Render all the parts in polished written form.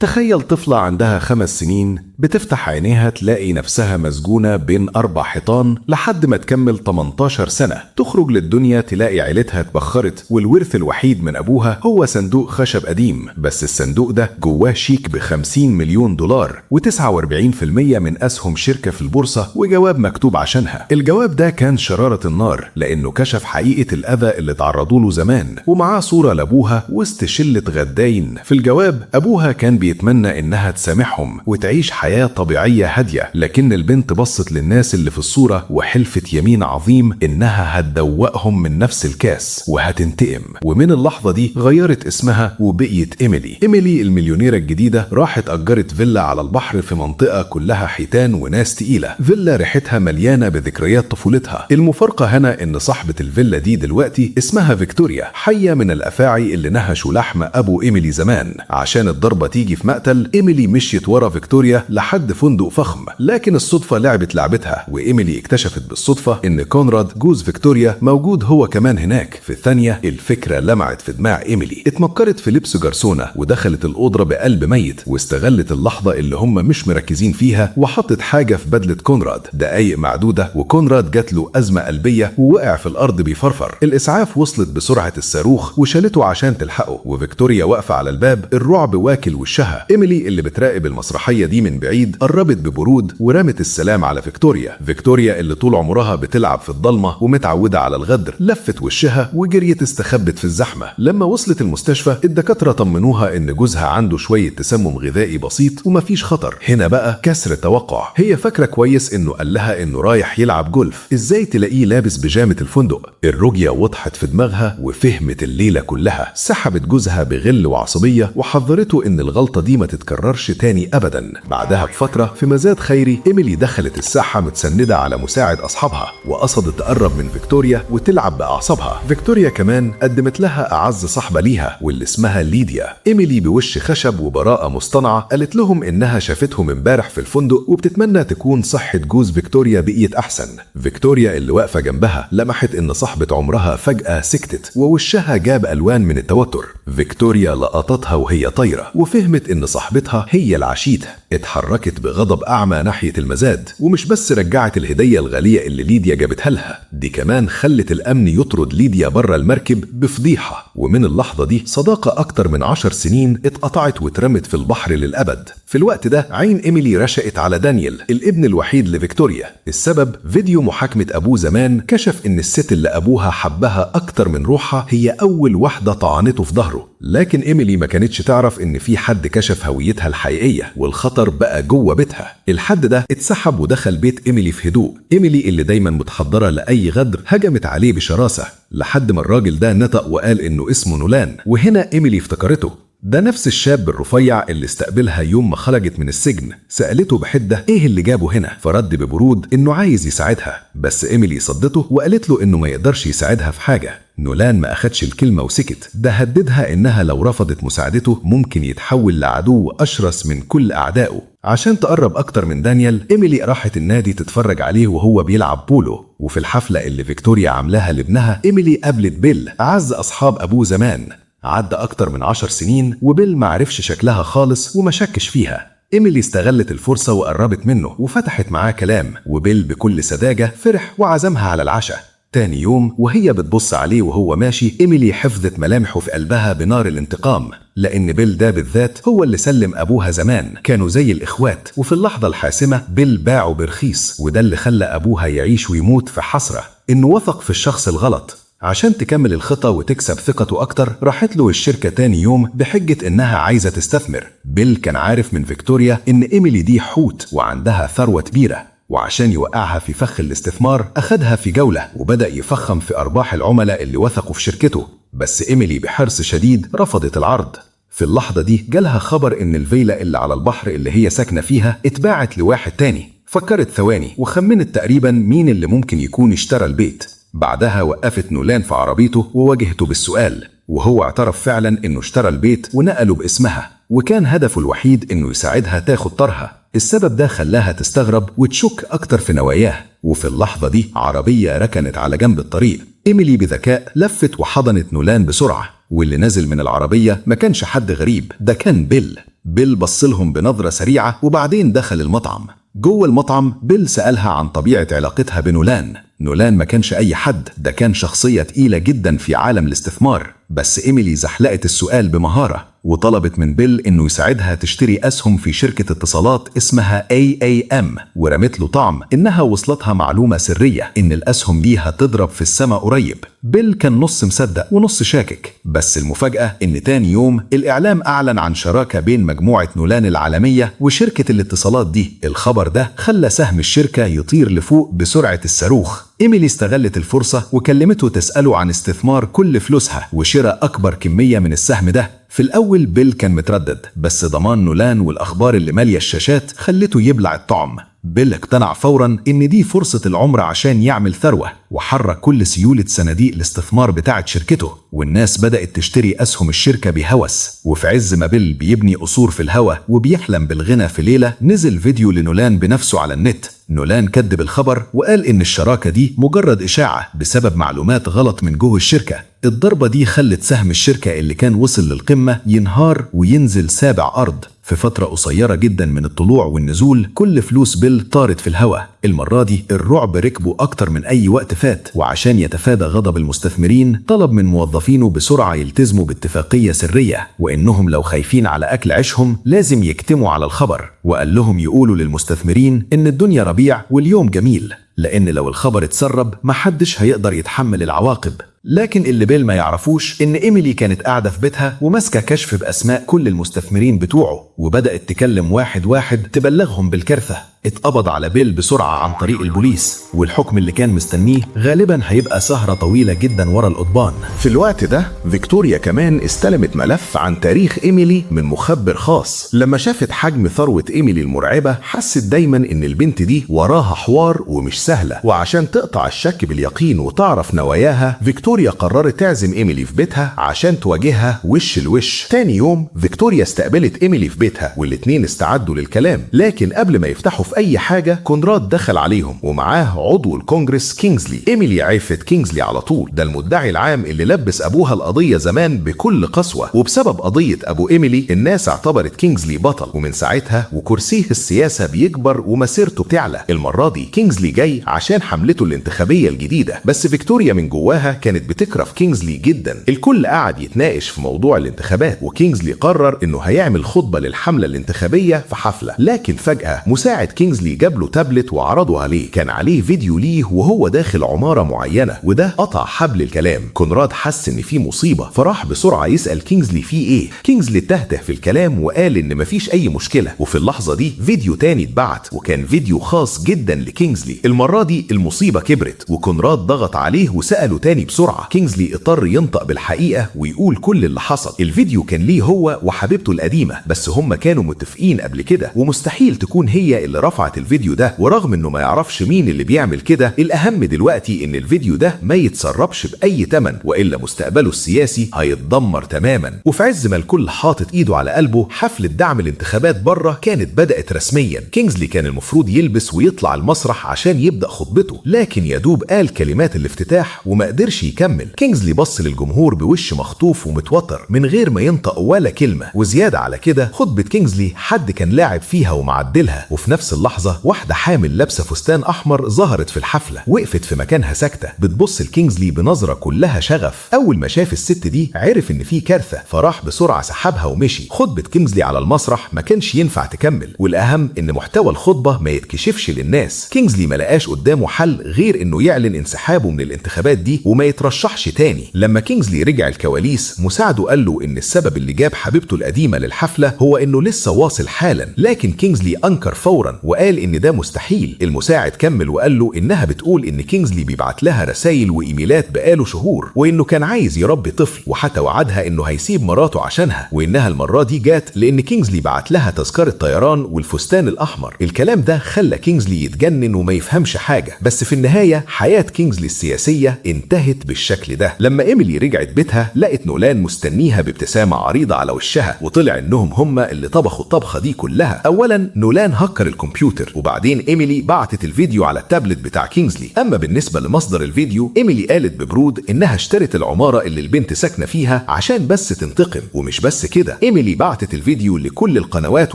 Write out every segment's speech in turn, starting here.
تخيل طفلة عندها 5 سنين بتفتح عينيها تلاقي نفسها مسجونة بين 4 حيطان لحد ما تكمل 18 سنة، تخرج للدنيا تلاقي عيلتها اتبخرت، والورث الوحيد من أبوها هو صندوق خشب قديم، بس الصندوق ده جواه شيك ب50 مليون دولار و49% من أسهم شركة في البورصة وجواب مكتوب عشانها. الجواب ده كان شرارة النار لأنه كشف حقيقة الأذى اللي تعرضوا له زمان، ومعاه صورة لأبوها وسط شلة غداين. في الجواب أبوها كان بيتمنى إنها تسامحهم وتعيش حياة طبيعية هادية، لكن البنت بصت للناس اللي في الصورة وحلفت يمين عظيم إنها هتدوقهم من نفس الكاس وهتنتقم. ومن اللحظة دي غيرت اسمها وبقيت إيميلي. إيميلي المليونيرة الجديدة راحت أجرت فيلا على البحر في منطقة كلها حيتان وناس تقيلة، فيلا ريحتها مليانة بذكريات طفولتها. المفارقة هنا إن صاحبة الفيلا دي دلوقتي اسمها فيكتوريا، حية من الأفاعي اللي نهشوا لحم أبو إيميلي زمان. عشان الضربة تيجي في مقتل، إيميلي مشيت ورا فيكتوريا لحد فندق فخم، لكن الصدفة لعبت لعبتها، وإيميلي اكتشفت بالصدفة إن كونراد جوز فيكتوريا موجود هو كمان هناك. في الثانية الفكرة لمعت في دماغ إيميلي، اتمكرت في لبس جرسونة ودخلت الأوضة بقلب ميت، واستغلت اللحظة اللي هم مش مركزين فيها وحطت حاجة في بدلة كونراد. دقايق معدودة وكونراد جات له أزمة قلبية ووقع في الأرض بيفرفر. الإسعاف وصلت بسرعة الصاروخ وشالته عشان تلحقه، وفيكتوريا واقفة على الباب الرعب واكل وشها. إيميلي اللي بتراقب المسرحية دي من بعيد قربت ببرود ورمت السلام على فيكتوريا. فيكتوريا اللي طول عمرها بتلعب في الضلمة ومتعودة على الغدر لفت وشها وجريت استخبت في الزحمة. لما وصلت المستشفى الدكاترة طمنوها إن جوزها عنده شوية تسمم غذائي بسيط ومفيش خطر. هنا بقى كسر التوقع، هي فاكرة كويس إنه قال لها إنه رايح يلعب جولف، إزاي تلاقيه لابس بيجامة الفندق؟ الرؤية وضحت في دماغها وفهمت الليلة كلها. سحبت جوزها بغل وعصبية وحذرته إن الغلطة دي ما تتكررش تاني أبدا. بعدها بفترة في مزاد خيري إيميلي دخلت الساحة متسندة على مساعد أصحابها وقصدت تقرب من فيكتوريا وتلعب بأعصابها. فيكتوريا كمان قدمت لها أعز صاحبة ليها واللي اسمها ليديا. إيميلي بوش خشب وبراءة مصطنعة قالت لهم إنها شافتهم امبارح في الفندق وبتتمنى تكون صحة جوز فيكتوريا بقيت أحسن. فيكتوريا اللي واقفة جنبها لمحت إن صاحبة عمرها فجأة سكتت ووشها جاب ألوان من التوتر. فيكتوريا لقطتها وهي طايرة وفهمت إن صاحبتها هي العشيت. اتحركت بغضب أعمى ناحية المزاد، ومش بس رجعت الهدية الغالية اللي ليديا جابتها لها، دي كمان خلت الأمن يطرد ليديا بره المركب بفضيحة. ومن اللحظة دي صداقة أكتر من 10 سنين اتقطعت واترمت في البحر للأبد. في الوقت ده عين إيميلي رشقت على دانيال الابن الوحيد لفيكتوريا. السبب فيديو محاكمة أبوه زمان كشف إن الست اللي أبوها حبها أكتر من روحها هي أول واحدة طعنته في ظهره. لكن إيميلي ما كانتش تعرف إن في حد كشف هويتها الحقيقية والخطر بقى جوه بيتها. الحد ده اتسحب ودخل بيت إيميلي في هدوء. إيميلي اللي دايما متحضرة لأي غدر هجمت عليه بشراسة لحد ما الراجل ده نطق وقال إنه اسمه نولان. وهنا إيميلي افتكرته، ده نفس الشاب الرفيع اللي استقبلها يوم ما خرجت من السجن. سألته بحدة ايه اللي جابه هنا، فرد ببرود انه عايز يساعدها، بس ايميلي صدته وقالت له انه ما يقدرش يساعدها في حاجة. نولان ما أخدش الكلمة وسكت، ده هددها إنها لو رفضت مساعدته ممكن يتحول لعدو أشرس من كل أعدائه. عشان تقرب أكتر من دانيال، إيميلي راحت النادي تتفرج عليه وهو بيلعب بولو. وفي الحفلة اللي فيكتوريا عاملاها لابنها، إيميلي قابلت بيل أعز أصحاب أبوه زمان. عدى أكتر من 10 سنين وبيل معرفش شكلها خالص وما شكش فيها. إيميلي استغلت الفرصة وقربت منه وفتحت معاه كلام، وبيل بكل سذاجة فرح وعزمها على العشاء. تاني يوم وهي بتبص عليه وهو ماشي، إيميلي حفظت ملامحه في قلبها بنار الانتقام، لأن بيل ده بالذات هو اللي سلم أبوها زمان، كانوا زي الإخوات. وفي اللحظة الحاسمة بيل باعه برخيص، وده اللي خلى أبوها يعيش ويموت في حسرة إنه وثق في الشخص الغلط. عشان تكمل الخطة وتكسب ثقته أكتر راحت له الشركة تاني يوم بحجة إنها عايزة تستثمر. بيل كان عارف من فيكتوريا إن إيميلي دي حوت وعندها ثروة كبيرة، وعشان يوقعها في فخ الاستثمار أخدها في جولة وبدأ يفخم في أرباح العملاء اللي وثقوا في شركته. بس إيميلي بحرص شديد رفضت العرض. في اللحظة دي جالها خبر إن الفيلا اللي على البحر اللي هي ساكنة فيها اتباعت لواحد تاني. فكرت ثواني وخمنت تقريبا مين اللي ممكن يكون اشترى البيت. بعدها وقفت نولان في عربيته وواجهته بالسؤال، وهو اعترف فعلا انه اشترى البيت ونقله باسمها، وكان هدفه الوحيد انه يساعدها تاخد طارها. السبب ده خلاها تستغرب وتشك اكتر في نواياه. وفي اللحظة دي عربية ركنت على جنب الطريق. إيميلي بذكاء لفت وحضنت نولان بسرعة، واللي نزل من العربية ما كانش حد غريب، ده كان بيل. بيل بصلهم بنظرة سريعة وبعدين دخل المطعم. جوه المطعم بيل سألها عن طبيعة علاقتها بنولان. نولان ما كانش أي حد، ده كان شخصية تقيلة جدا في عالم الاستثمار. بس إيميلي زحلقت السؤال بمهارة وطلبت من بيل إنه يساعدها تشتري أسهم في شركة اتصالات اسمها AAM، ورمت له طعم إنها وصلتها معلومة سرية إن الأسهم دي هتضرب في السماء قريب. بيل كان نص مصدق ونص شاكك، بس المفاجأة إن تاني يوم الإعلام أعلن عن شراكة بين مجموعة نولان العالمية وشركة الاتصالات دي. الخبر ده خلى سهم الشركة يطير لفوق بسرعة الصاروخ. إيميلي استغلت الفرصة وكلمته تسأله عن استثمار كل فلوسها وشراء أكبر كمية من السهم ده. في الأول بيل كان متردد، بس ضمان نولان والأخبار اللي مالية الشاشات خلته يبلع الطعم. بيل اقتنع فورا إن دي فرصة العمر عشان يعمل ثروة، وحرك كل سيولة صناديق الاستثمار بتاعت شركته، والناس بدأت تشتري أسهم الشركة بهوس. وفي عز ما بيل بيبني قصور في الهوا وبيحلم بالغنى في ليلة، نزل فيديو لنولان بنفسه على النت. نولان كذب الخبر وقال إن الشراكة دي مجرد إشاعة بسبب معلومات غلط من جوه الشركة. الضربة دي خلت سهم الشركة اللي كان وصل للقمة ينهار وينزل سابع أرض. في فترة قصيرة جدا من الطلوع والنزول كل فلوس بيل طارت في الهواء. المرة دي الرعب ركبه أكتر من أي وقت فات، وعشان يتفادى غضب المستثمرين طلب من موظفينه بسرعة يلتزموا باتفاقية سرية، وإنهم لو خايفين على أكل عيشهم لازم يكتموا على الخبر. وقال لهم يقولوا للمستثمرين إن الدنيا ربيع واليوم جميل، لأن لو الخبر اتسرب محدش هيقدر يتحمل العواقب. لكن اللي بيل ما يعرفوش إن إيميلي كانت قاعدة في بيتها وماسكة كشف بأسماء كل المستثمرين بتوعه، وبدأت تكلم واحد واحد تبلغهم بالكارثة. اتقبض على بيل بسرعة عن طريق البوليس، والحكم اللي كان مستنيه غالبا هيبقى سهرة طويلة جدا ورا القضبان. في الوقت ده فيكتوريا كمان استلمت ملف عن تاريخ إيميلي من مخبر خاص. لما شافت حجم ثروة إيميلي المرعبة حست دايما إن البنت دي وراها حوار ومش سهلة، وعشان تقطع الشك باليقين وتعرف نواياها فيكتوريا قررت تعزم إيميلي في بيتها عشان تواجهها وش الوش. تاني يوم فيكتوريا استقبلت إيميلي في بيتها والاتنين استعدوا للكلام، لكن قبل ما يفتحوا في أي حاجة كونراد دخل عليهم ومعاه عضو الكونجرس كينجزلي. إيميلي عرفت كينجزلي على طول، ده المدعي العام اللي لبس أبوها القضية زمان بكل قسوة، وبسبب قضية أبو إيميلي الناس اعتبرت كينجزلي بطل، ومن ساعتها وكرسيه السياسة بيكبر ومسيرته بتعلى. المرة دي كينجزلي جاي عشان حملته الانتخابية الجديدة، بس فيكتوريا من جواها كانت بتكره كينجزلي جدا. الكل قعد يتناقش في موضوع الانتخابات، وكينجزلي قرر انه هيعمل خطبة للحملة الانتخابية في حفلة، لكن فجأة مساعد كينجزلي جاب له تابلت وعرضه عليه، كان عليه فيديو ليه وهو داخل عمارة معينة، وده قطع حبل الكلام. كونراد حس ان في مصيبة فراح بسرعة يسأل كينجزلي فيه ايه. كينجزلي تهته في الكلام وقال ان مفيش اي مشكلة، وفي اللحظة دي فيديو تاني اتبعت، وكان فيديو خاص جدا لكينجزلي. المرة دي المصيبة كبرت وكونراد ضغط عليه وسأله تاني بسرعة. كينجزلي اضطر ينطق بالحقيقة ويقول كل اللي حصل. الفيديو كان ليه هو وحبيبته القديمة، بس هم كانوا متفقين قبل كده ومستحيل تكون هي اللي رفعت الفيديو ده، ورغم انه ما يعرفش مين اللي بيعمل كده، الاهم دلوقتي ان الفيديو ده ما يتسربش باي تمن، والا مستقبله السياسي هيتدمر تماما. وفي عز ما الكل حاطط ايده على قلبه، حفلة دعم الانتخابات بره كانت بدأت رسميا. كينجزلي كان المفروض يلبس ويطلع المسرح عشان يبدأ خطبته، لكن يدوب قال كلمات الافتتاح وما قدرش يكمل. كينجزلي بص للجمهور بوش مخطوف ومتوتر من غير ما ينطق ولا كلمة، وزيادة على كده خطبة كينجزلي حد كان لاعب فيها ومعدلها. وفي نفس اللحظة واحدة حامل لابسة فستان أحمر ظهرت في الحفلة، وقفت في مكانها ساكتة بتبص لكينجزلي بنظرة كلها شغف. أول ما شاف الست دي عرف إن في كارثة، فراح بسرعة سحبها ومشي. خطبة كينجزلي على المسرح ما كانش ينفع تكمل، والأهم إن محتوى الخطبة ما يتكشفش للناس. كينجزلي ما لقاش قدامه حل غير إنه يعلن انسحابه من الانتخابات دي وما يترشحش تاني. لما كينجزلي رجع الكواليس مساعده قال له إن السبب اللي جاب حبيبته القديمة للحفلة هو إنه لسه واصل حالا، لكن كينجزلي أنكر فورا وقال إن ده مستحيل. المساعد كمل وقال له إنها بتقول إن كينجزلي بيبعت لها رسائل وإيميلات بقاله شهور، وإنه كان عايز يربي طفل، وحتى وعدها إنه هيسيب مراته عشانها، وإنها المرة دي جات لأن كينجزلي بعت لها تذكرة طيران والفستان الأحمر. الكلام ده خلى كينجزلي يتجنن وما يفهمش حاجة، بس في النهاية حياة كينجزلي السياسية انتهت بالشكل بالشكل ده. لما إيميلي رجعت بيتها لقت نولان مستنيها بابتسامة عريضة على وشها، وطلع إنهم هم اللي طبخوا الطبخة دي كلها. أولا نولان هكر الكمبيوتر، وبعدين إيميلي بعتت الفيديو على التابلت بتاع كينغزلي. أما بالنسبة لمصدر الفيديو، إيميلي قالت ببرود إنها اشترت العمارة اللي البنت ساكنة فيها عشان بس تنتقم. ومش بس كده، إيميلي بعتت الفيديو لكل القنوات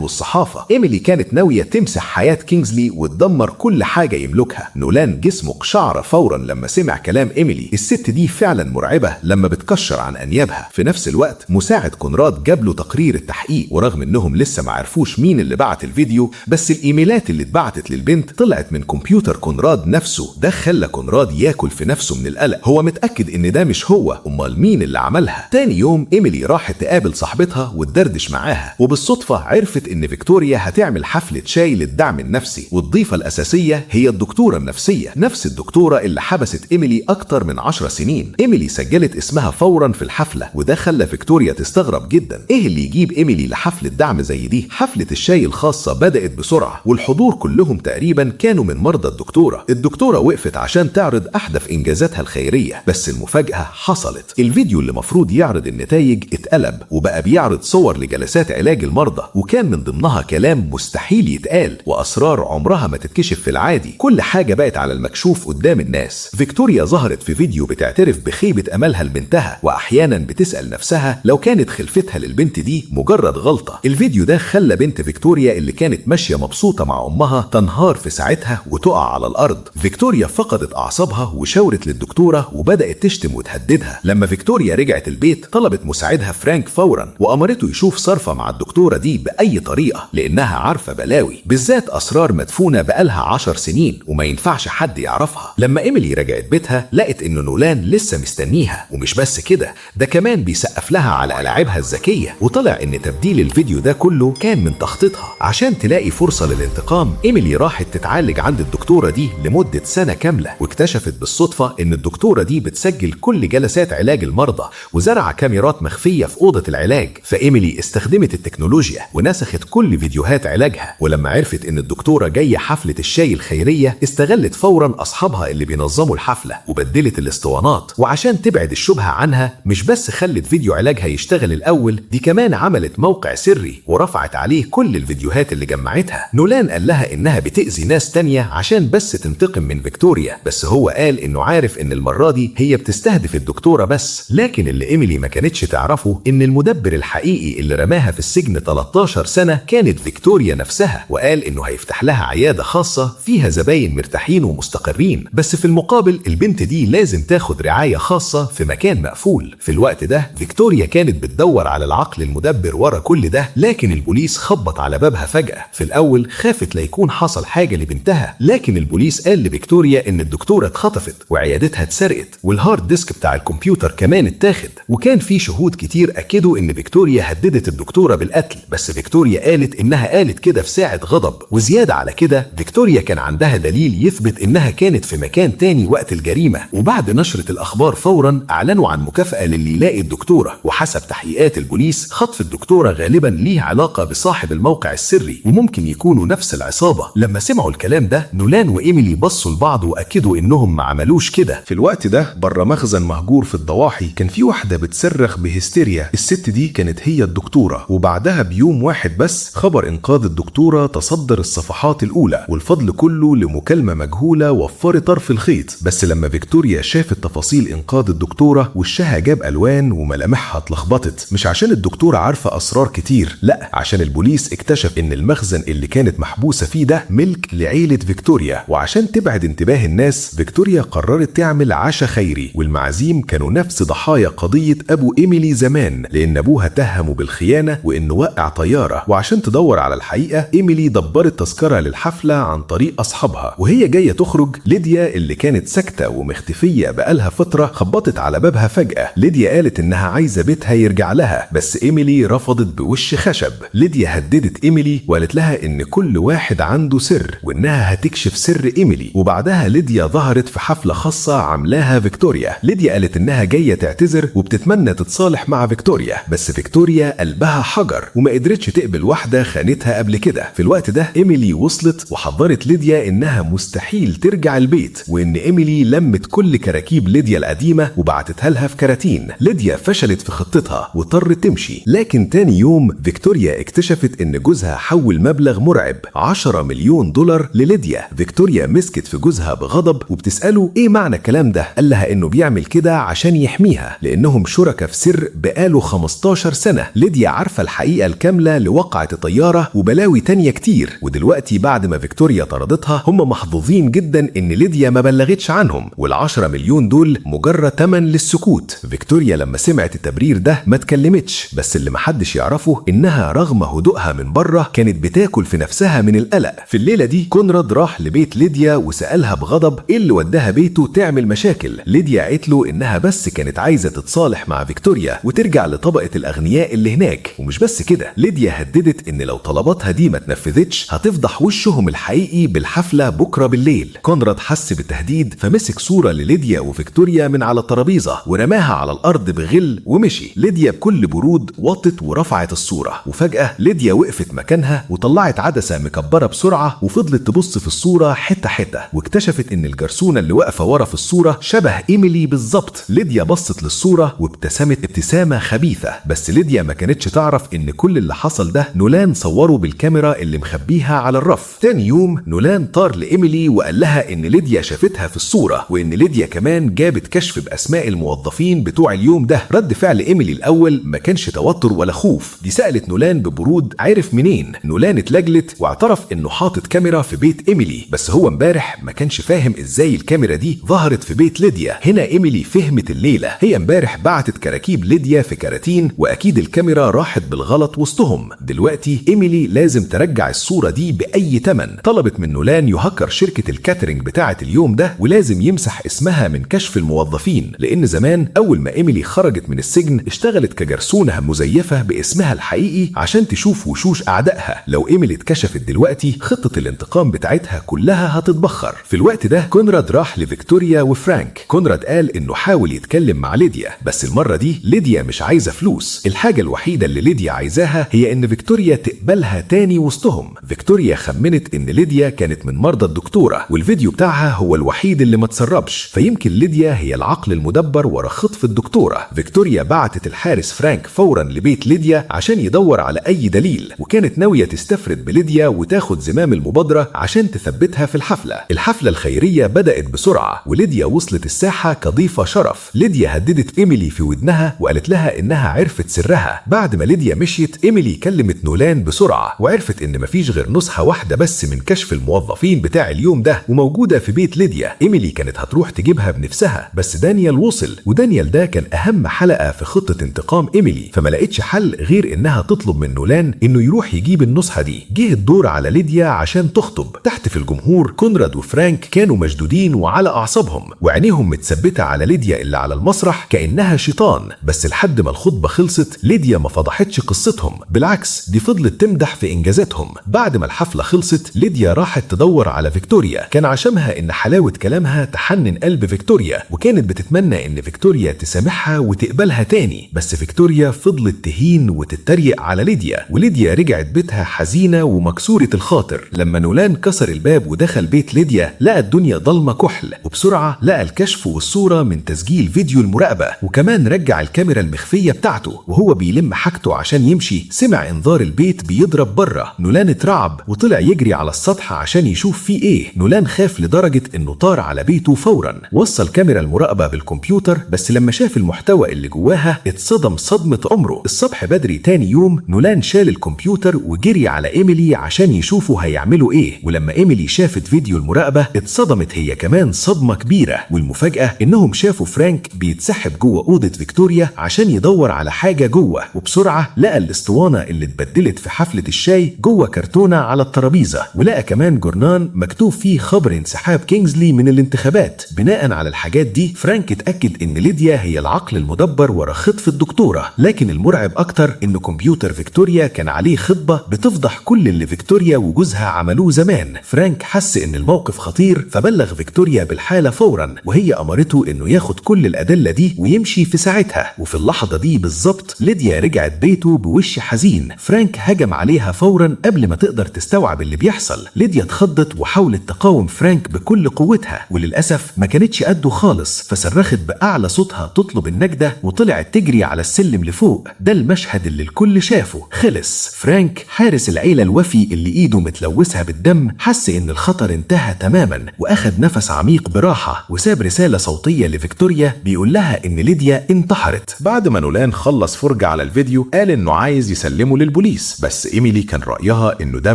والصحافة. إيميلي كانت ناوية تمسح حياة كينغزلي وتدمر كل حاجة يملكها. نولان جسمه قشعر فورا لما سمع كلام إيميلي. الست دي فعلا مرعبة لما بتكشر عن أنيابها. في نفس الوقت مساعد كونراد جاب له تقرير التحقيق، ورغم انهم لسه ما عرفوش مين اللي بعت الفيديو، بس الايميلات اللي اتبعتت للبنت طلعت من كمبيوتر كونراد نفسه. ده خلى كونراد ياكل في نفسه من القلق. هو متأكد ان ده مش هو، امال مين اللي عملها؟ تاني يوم إيميلي راحت تقابل صاحبتها وتدردش معاها، وبالصدفة عرفت ان فيكتوريا هتعمل حفلة شاي للدعم النفسي، والضيفة الأساسية هي الدكتورة النفسية، نفس الدكتورة اللي حبست إيميلي أكتر من 10 سنين. إيميلي سجلت اسمها فورا في الحفلة، وده خلى فيكتوريا تستغرب جدا. ايه اللي يجيب إيميلي لحفلة دعم زي دي؟ حفلة الشاي الخاصة بدأت بسرعة، والحضور كلهم تقريبا كانوا من مرضى الدكتورة. الدكتورة وقفت عشان تعرض أحدث إنجازاتها الخيرية، بس المفاجأة حصلت. الفيديو اللي مفروض يعرض النتائج اتقلب وبقى بيعرض صور لجلسات علاج المرضى، وكان من ضمنها كلام مستحيل يتقال وأسرار عمرها ما تتكشف في العادي. كل حاجة بقت على المكشوف قدام الناس. فيكتوريا ظهرت في فيديو بتعترف بخيبة أملها لبنتها، وأحيانا بتسأل نفسها لو كانت خلفتها للبنت دي مجرد غلطة. الفيديو ده خلى بنت فيكتوريا اللي كانت ماشية مبسوطة مع أمها تنهار في ساعتها وتقع على الأرض. فيكتوريا فقدت أعصابها وشاورت للدكتورة وبدأت تشتم وتهددها. لما فيكتوريا رجعت البيت طلبت مساعدها فرانك فورا، وأمرته يشوف صرفة مع الدكتورة دي بأي طريقة، لأنها عارفة بلاوي، بالذات أسرار مدفونة بقالها 10 سنين وما ينفعش حد يعرفها. لما إيميلي رجعت بيتها لقت إن نولان لسه مستنيها، ومش بس كده، ده كمان بيسقف لها على ألاعبها الذكية. وطلع إن تبديل الفيديو ده كله كان من تخطيطها عشان تلاقي فرصة للانتقام. إيميلي راحت تتعالج عند الدكتورة دي لمدة سنة كاملة، واكتشفت بالصدفة إن الدكتورة دي بتسجل كل جلسات علاج المرضى وزرع كاميرات مخفية في أوضة العلاج. فإيميلي استخدمت التكنولوجيا ونسخت كل فيديوهات علاجها. ولما عرفت إن الدكتورة جاية حفلة الشاي الخيرية استغلت فورا أصحابها اللي بينظموا الحفلة وبدلت الاسطوانات. وعشان تبعد الشبهة عنها مش بس خلت فيديو علاجها يشتغل الأول، دي كمان عملت موقع سري ورفعت عليه كل الفيديوهات اللي جمعتها. نولان قال لها إنها بتأذي ناس تانية عشان بس تنتقم من فيكتوريا، بس هو قال إنه عارف إن المرة دي هي بتستهدف الدكتورة بس. لكن اللي إيميلي ما كانتش تعرفه إن المدبر الحقيقي اللي رماها في السجن 13 سنة كانت فيكتوريا نفسها، وقال إنه هيفتح لها عيادة خاصة فيها زباين مرتاحين ومستقرين، بس في المقابل البنت دي لازم تاخد رعاية خاصة في مكان مقفول. في الوقت ده فيكتوريا كانت بتدور على العقل المدبر ورا كل ده، لكن البوليس خبط على بابها فجأة. في الأول خافت لا يكون حصل حاجة لبنتها، لكن البوليس قال لفيكتوريا إن الدكتورة اتخطفت وعيادتها اتسرقت وال hard disk بتاع الكمبيوتر كمان اتاخد. وكان في شهود كتير أكدوا إن فيكتوريا هددت الدكتورة بالقتل، بس فيكتوريا قالت إنها قالت كده في ساعة غضب. وزيادة على كده فيكتوريا كان عندها دليل يثبت إنها كانت في مكان تاني وقت الجريمة. وبعد نشرة الأخبار فورا أعلنوا عن مكافأة للي يلاقي الدكتورة، وحسب تحقيقات البوليس خطف الدكتورة غالبا ليه علاقة بصاحب الموقع السري وممكن يكونوا نفس العصابة. لما سمعوا الكلام ده نولان وإيميلي بصوا لبعض وأكدوا إنهم ما عملوش كده. في الوقت ده بره مخزن مهجور في الضواحي كان في واحدة بتصرخ بهستيريا. الست دي كانت هي الدكتورة، وبعدها بيوم واحد بس خبر إنقاذ الدكتورة تصدر الصفحات الأولى، والفضل كله لمكالمة مجهولة وفرت طرف الخيط. بس لما فيكتوريا شافت تفاصيل إنقاذ الدكتورة وشها جاب ألوان وملامحها اتلخبطت. مش عشان الدكتورة عارفة أسرار كتير، لا، عشان البوليس اكتشف إن المخزن اللي كانت محبوسة فيه ده ملك لعيلة فيكتوريا. وعشان تبعد انتباه الناس فيكتوريا قررت تعمل عشاء خيري، والمعازيم كانوا نفس ضحايا قضية أبو إيميلي زمان، لأن أبوها اتهمه بالخيانة وإنه وقع طيارة. وعشان تدور على الحقيقة إيميلي دبرت تذكرة للحفلة عن طريق أصحابها. وهي جاية تخرج ليديا اللي كانت ساكتة ومختفية بقالها فترة خبطت على بابها فجأة. ليديا قالت إنها عايزة بيتها يرجع لها، بس إيميلي رفضت بوش خشب. ليديا هددت إيميلي وقالت لها إن كل واحد عنده سر وإنها هتكشف سر إيميلي. وبعدها ليديا ظهرت في حفلة خاصة عاملاها فيكتوريا. ليديا قالت إنها جاية تعتذر وبتتمنى تتصالح مع فيكتوريا، بس فيكتوريا قلبها حجر وما قدرتش تقبل واحدة خانتها قبل كده. في الوقت ده إيميلي وصلت وحذرت ليديا إنها مستحيل ترجع البيت، وإن إيميلي لمت كل كراكيب كراكيب ليديا القديمة وبعتتها لها في كراتين. ليديا فشلت في خطتها واضطرت تمشي. لكن تاني يوم فيكتوريا اكتشفت ان جوزها حول مبلغ مرعب 10 مليون دولار لليديا. فيكتوريا مسكت في جوزها بغضب وبتسأله ايه معنى الكلام ده؟ قال لها انه بيعمل كده عشان يحميها لانهم شركاء في سر بقاله 15 سنة. ليديا عارفة الحقيقة الكاملة لوقعة الطيارة وبلاوي تانية كتير، ودلوقتي بعد ما فيكتوريا طردتها هم محظوظين جدا ان ليديا ما بلغتش عنهم، وال10 مليون دول مجرد تمن للسكوت. فيكتوريا لما سمعت التبرير ده ما اتكلمتش، بس اللي محدش يعرفه انها رغم هدوءها من بره كانت بتاكل في نفسها من القلق. في الليلة دي كونراد راح لبيت ليديا وسألها بغضب ايه اللي وداها بيته تعمل مشاكل. ليديا قالت له انها بس كانت عايزة تتصالح مع فيكتوريا وترجع لطبقة الاغنياء اللي هناك، ومش بس كده، ليديا هددت ان لو طلباتها دي ما اتنفذتش هتفضح وشهم الحقيقي بالحفلة بكرة بالليل. كونراد حس بالتهديد فمسك صورة لليديا وفيكتوريا من على الترابيزة ورماها على الارض بغل ومشي. ليديا بكل برود وطت ورفعت الصورة، وفجأة ليديا وقفت مكانها وطلعت عدسة مكبرة بسرعة وفضلت تبص في الصورة حتة حتة، واكتشفت ان الجرسونة اللي واقفة ورا في الصورة شبه إيميلي بالظبط. ليديا بصت للصورة وابتسمت ابتسامة خبيثة، بس ليديا ما كانتش تعرف ان كل اللي حصل ده نولان صوره بالكاميرا اللي مخبيها على الرف. تاني يوم نولان طار لإيميلي وقال لها ان ليديا شافتها في الصورة، وان ليديا كمان جابت كشف بأسماء الموظفين بتوع اليوم ده. رد فعل إيميلي الأول ما كانش توتر ولا خوف، دي سألت نولان ببرود عرف منين. نولان اتلجلت واعترف انه حاطط كاميرا في بيت إيميلي، بس هو امبارح ما كانش فاهم ازاي الكاميرا دي ظهرت في بيت ليديا. هنا إيميلي فهمت الليلة، هي امبارح بعتت كراكيب ليديا في كراتين واكيد الكاميرا راحت بالغلط وسطهم. دلوقتي إيميلي لازم ترجع الصورة دي بأي تمن. طلبت من نولان يهكر شركة ال catering بتاعة اليوم ده ولازم يمسح اسمها من كشف الموظفين، لأن زمان أول ما إيميلي خرجت من السجن اشتغلت كجرسونة مزيفة باسمها الحقيقي عشان تشوف وشوش أعدائها. لو إيميلي اتكشفت دلوقتي خطة الانتقام بتاعتها كلها هتتبخر. في الوقت ده كونراد راح لفيكتوريا وفرانك. كونراد قال إنه حاول يتكلم مع ليديا، بس المرة دي ليديا مش عايزة فلوس. الحاجة الوحيدة اللي ليديا عايزاها هي إن فيكتوريا تقبلها تاني وسطهم. فيكتوريا خمنت إن ليديا كانت من مرضى الدكتورة، والفيديو بتاعها هو الوحيد اللي ما تسربش، فيمكن ليديا هي العقل المدبر ورا خطف الدكتورة. فيكتوريا بعتت الحارس فرانك فورا لبيت ليديا عشان يدور على أي دليل، وكانت ناوية تستفرد بليديا وتاخد زمام المبادرة عشان تثبتها في الحفلة. الحفلة الخيرية بدأت بسرعة، وليديا وصلت الساحة كضيفة شرف. ليديا هددت إيميلي في ودنها وقالت لها إنها عرفت سرها. بعد ما ليديا مشيت إيميلي كلمت نولان بسرعة وعرفت إن مفيش غير نسخة واحدة بس من كشف الموظفين بتاع اليوم ده وموجودة في بيت ليديا. إيميلي كانت هتروح تجيبها بنفسها، بس دانيال وصل، ودانيال ده كان أهم حلقة في خطة انتقام إيميلي، فما لقيتش حل غير إنها تطلب من نولان إنه يروح يجيب النسخة دي. جه الدور على ليديا عشان تخطب. تحت في الجمهور كونراد وفرانك كانوا مشدودين وعلى أعصابهم، وعينيهم متثبتة على ليديا اللي على المسرح كأنها شيطان. بس لحد ما الخطبة خلصت ليديا ما فضحتش قصتهم، بالعكس دي فضلت تمدح في إنجازاتهم. بعد ما الحفلة خلصت ليديا راحت تدور على فيكتوريا. كان عشمها إن حلاوة كلامها تحنن قلب فيكتوريا، وكانت بتتمنى إن فيكتوريا تسامحها وتقبلها تاني. بس فيكتوريا فضلت تهين وتتريق على ليديا، وليديا رجعت بيتها حزينة ومكسورة الخاطر. لما نولان كسر الباب ودخل بيت ليديا لقى الدنيا ضلمة كحل، وبسرعة لقى الكشف والصورة من تسجيل فيديو المراقبة، وكمان رجع الكاميرا المخفية بتاعته. وهو بيلم حاجته عشان يمشي سمع انذار البيت بيضرب بره. نولان اترعب وطلع يجري على السطح عشان يشوف فيه ايه. نولان خاف لدرجة انه طار على بيته فورا. وصل كاميرا المراقبة بالكمبيوتر، بس لما شاف المحتوى اللي جواها اتصدم صدمة عمره. الصبح بدري تاني يوم نولان شال الكمبيوتر وجري على إيميلي عشان يشوفوا هيعملوا ايه. ولما إيميلي شافت فيديو المراقبة اتصدمت هي كمان صدمة كبيرة. والمفاجأة انهم شافوا فرانك بيتسحب جوه أوضة فيكتوريا عشان يدور على حاجة جوه، وبسرعة لقى الاسطوانة اللي اتبدلت في حفلة الشاي جوه كرتونة على الترابيزة، ولقى كمان جورنان مكتوب فيه خبر انسحاب كينجزلي من الانتخابات. بناء على الحاجات دي فرانك اتأكد ان ليديا هي العقل المدبر ورا خطف الدكتورة. لكن المرعب اكتر ان كمبيوتر فيكتوريا كان عليه خطبة بتفضح كل اللي فيكتوريا وجوزها عملوه زمان. فرانك حس ان الموقف خطير فبلغ فيكتوريا بالحالة فورا، وهي امرته انه ياخد كل الادلة دي ويمشي في ساعتها. وفي اللحظة دي بالظبط ليديا رجعت بيته بوش حزين. فرانك هجم عليها فورا قبل ما تقدر تستوعب اللي بيحصل. ليديا اتخضت وحاولت تقاوم فرانك بكل قوتها، وللأسف ما كانتش قده خالص. خالص، فصرخت بأعلى صوتها تطلب النجدة وطلعت تجري على السلم لفوق. ده المشهد اللي الكل شافه. خلص. فرانك حارس العيلة الوفي اللي ايده متلوثها بالدم حس ان الخطر انتهى تماما، واخد نفس عميق براحة وساب رسالة صوتية لفيكتوريا بيقول لها ان ليديا انتحرت. بعد ما نولان خلص فرجة على الفيديو قال انه عايز يسلمه للبوليس، بس ايميلي كان رأيها انه ده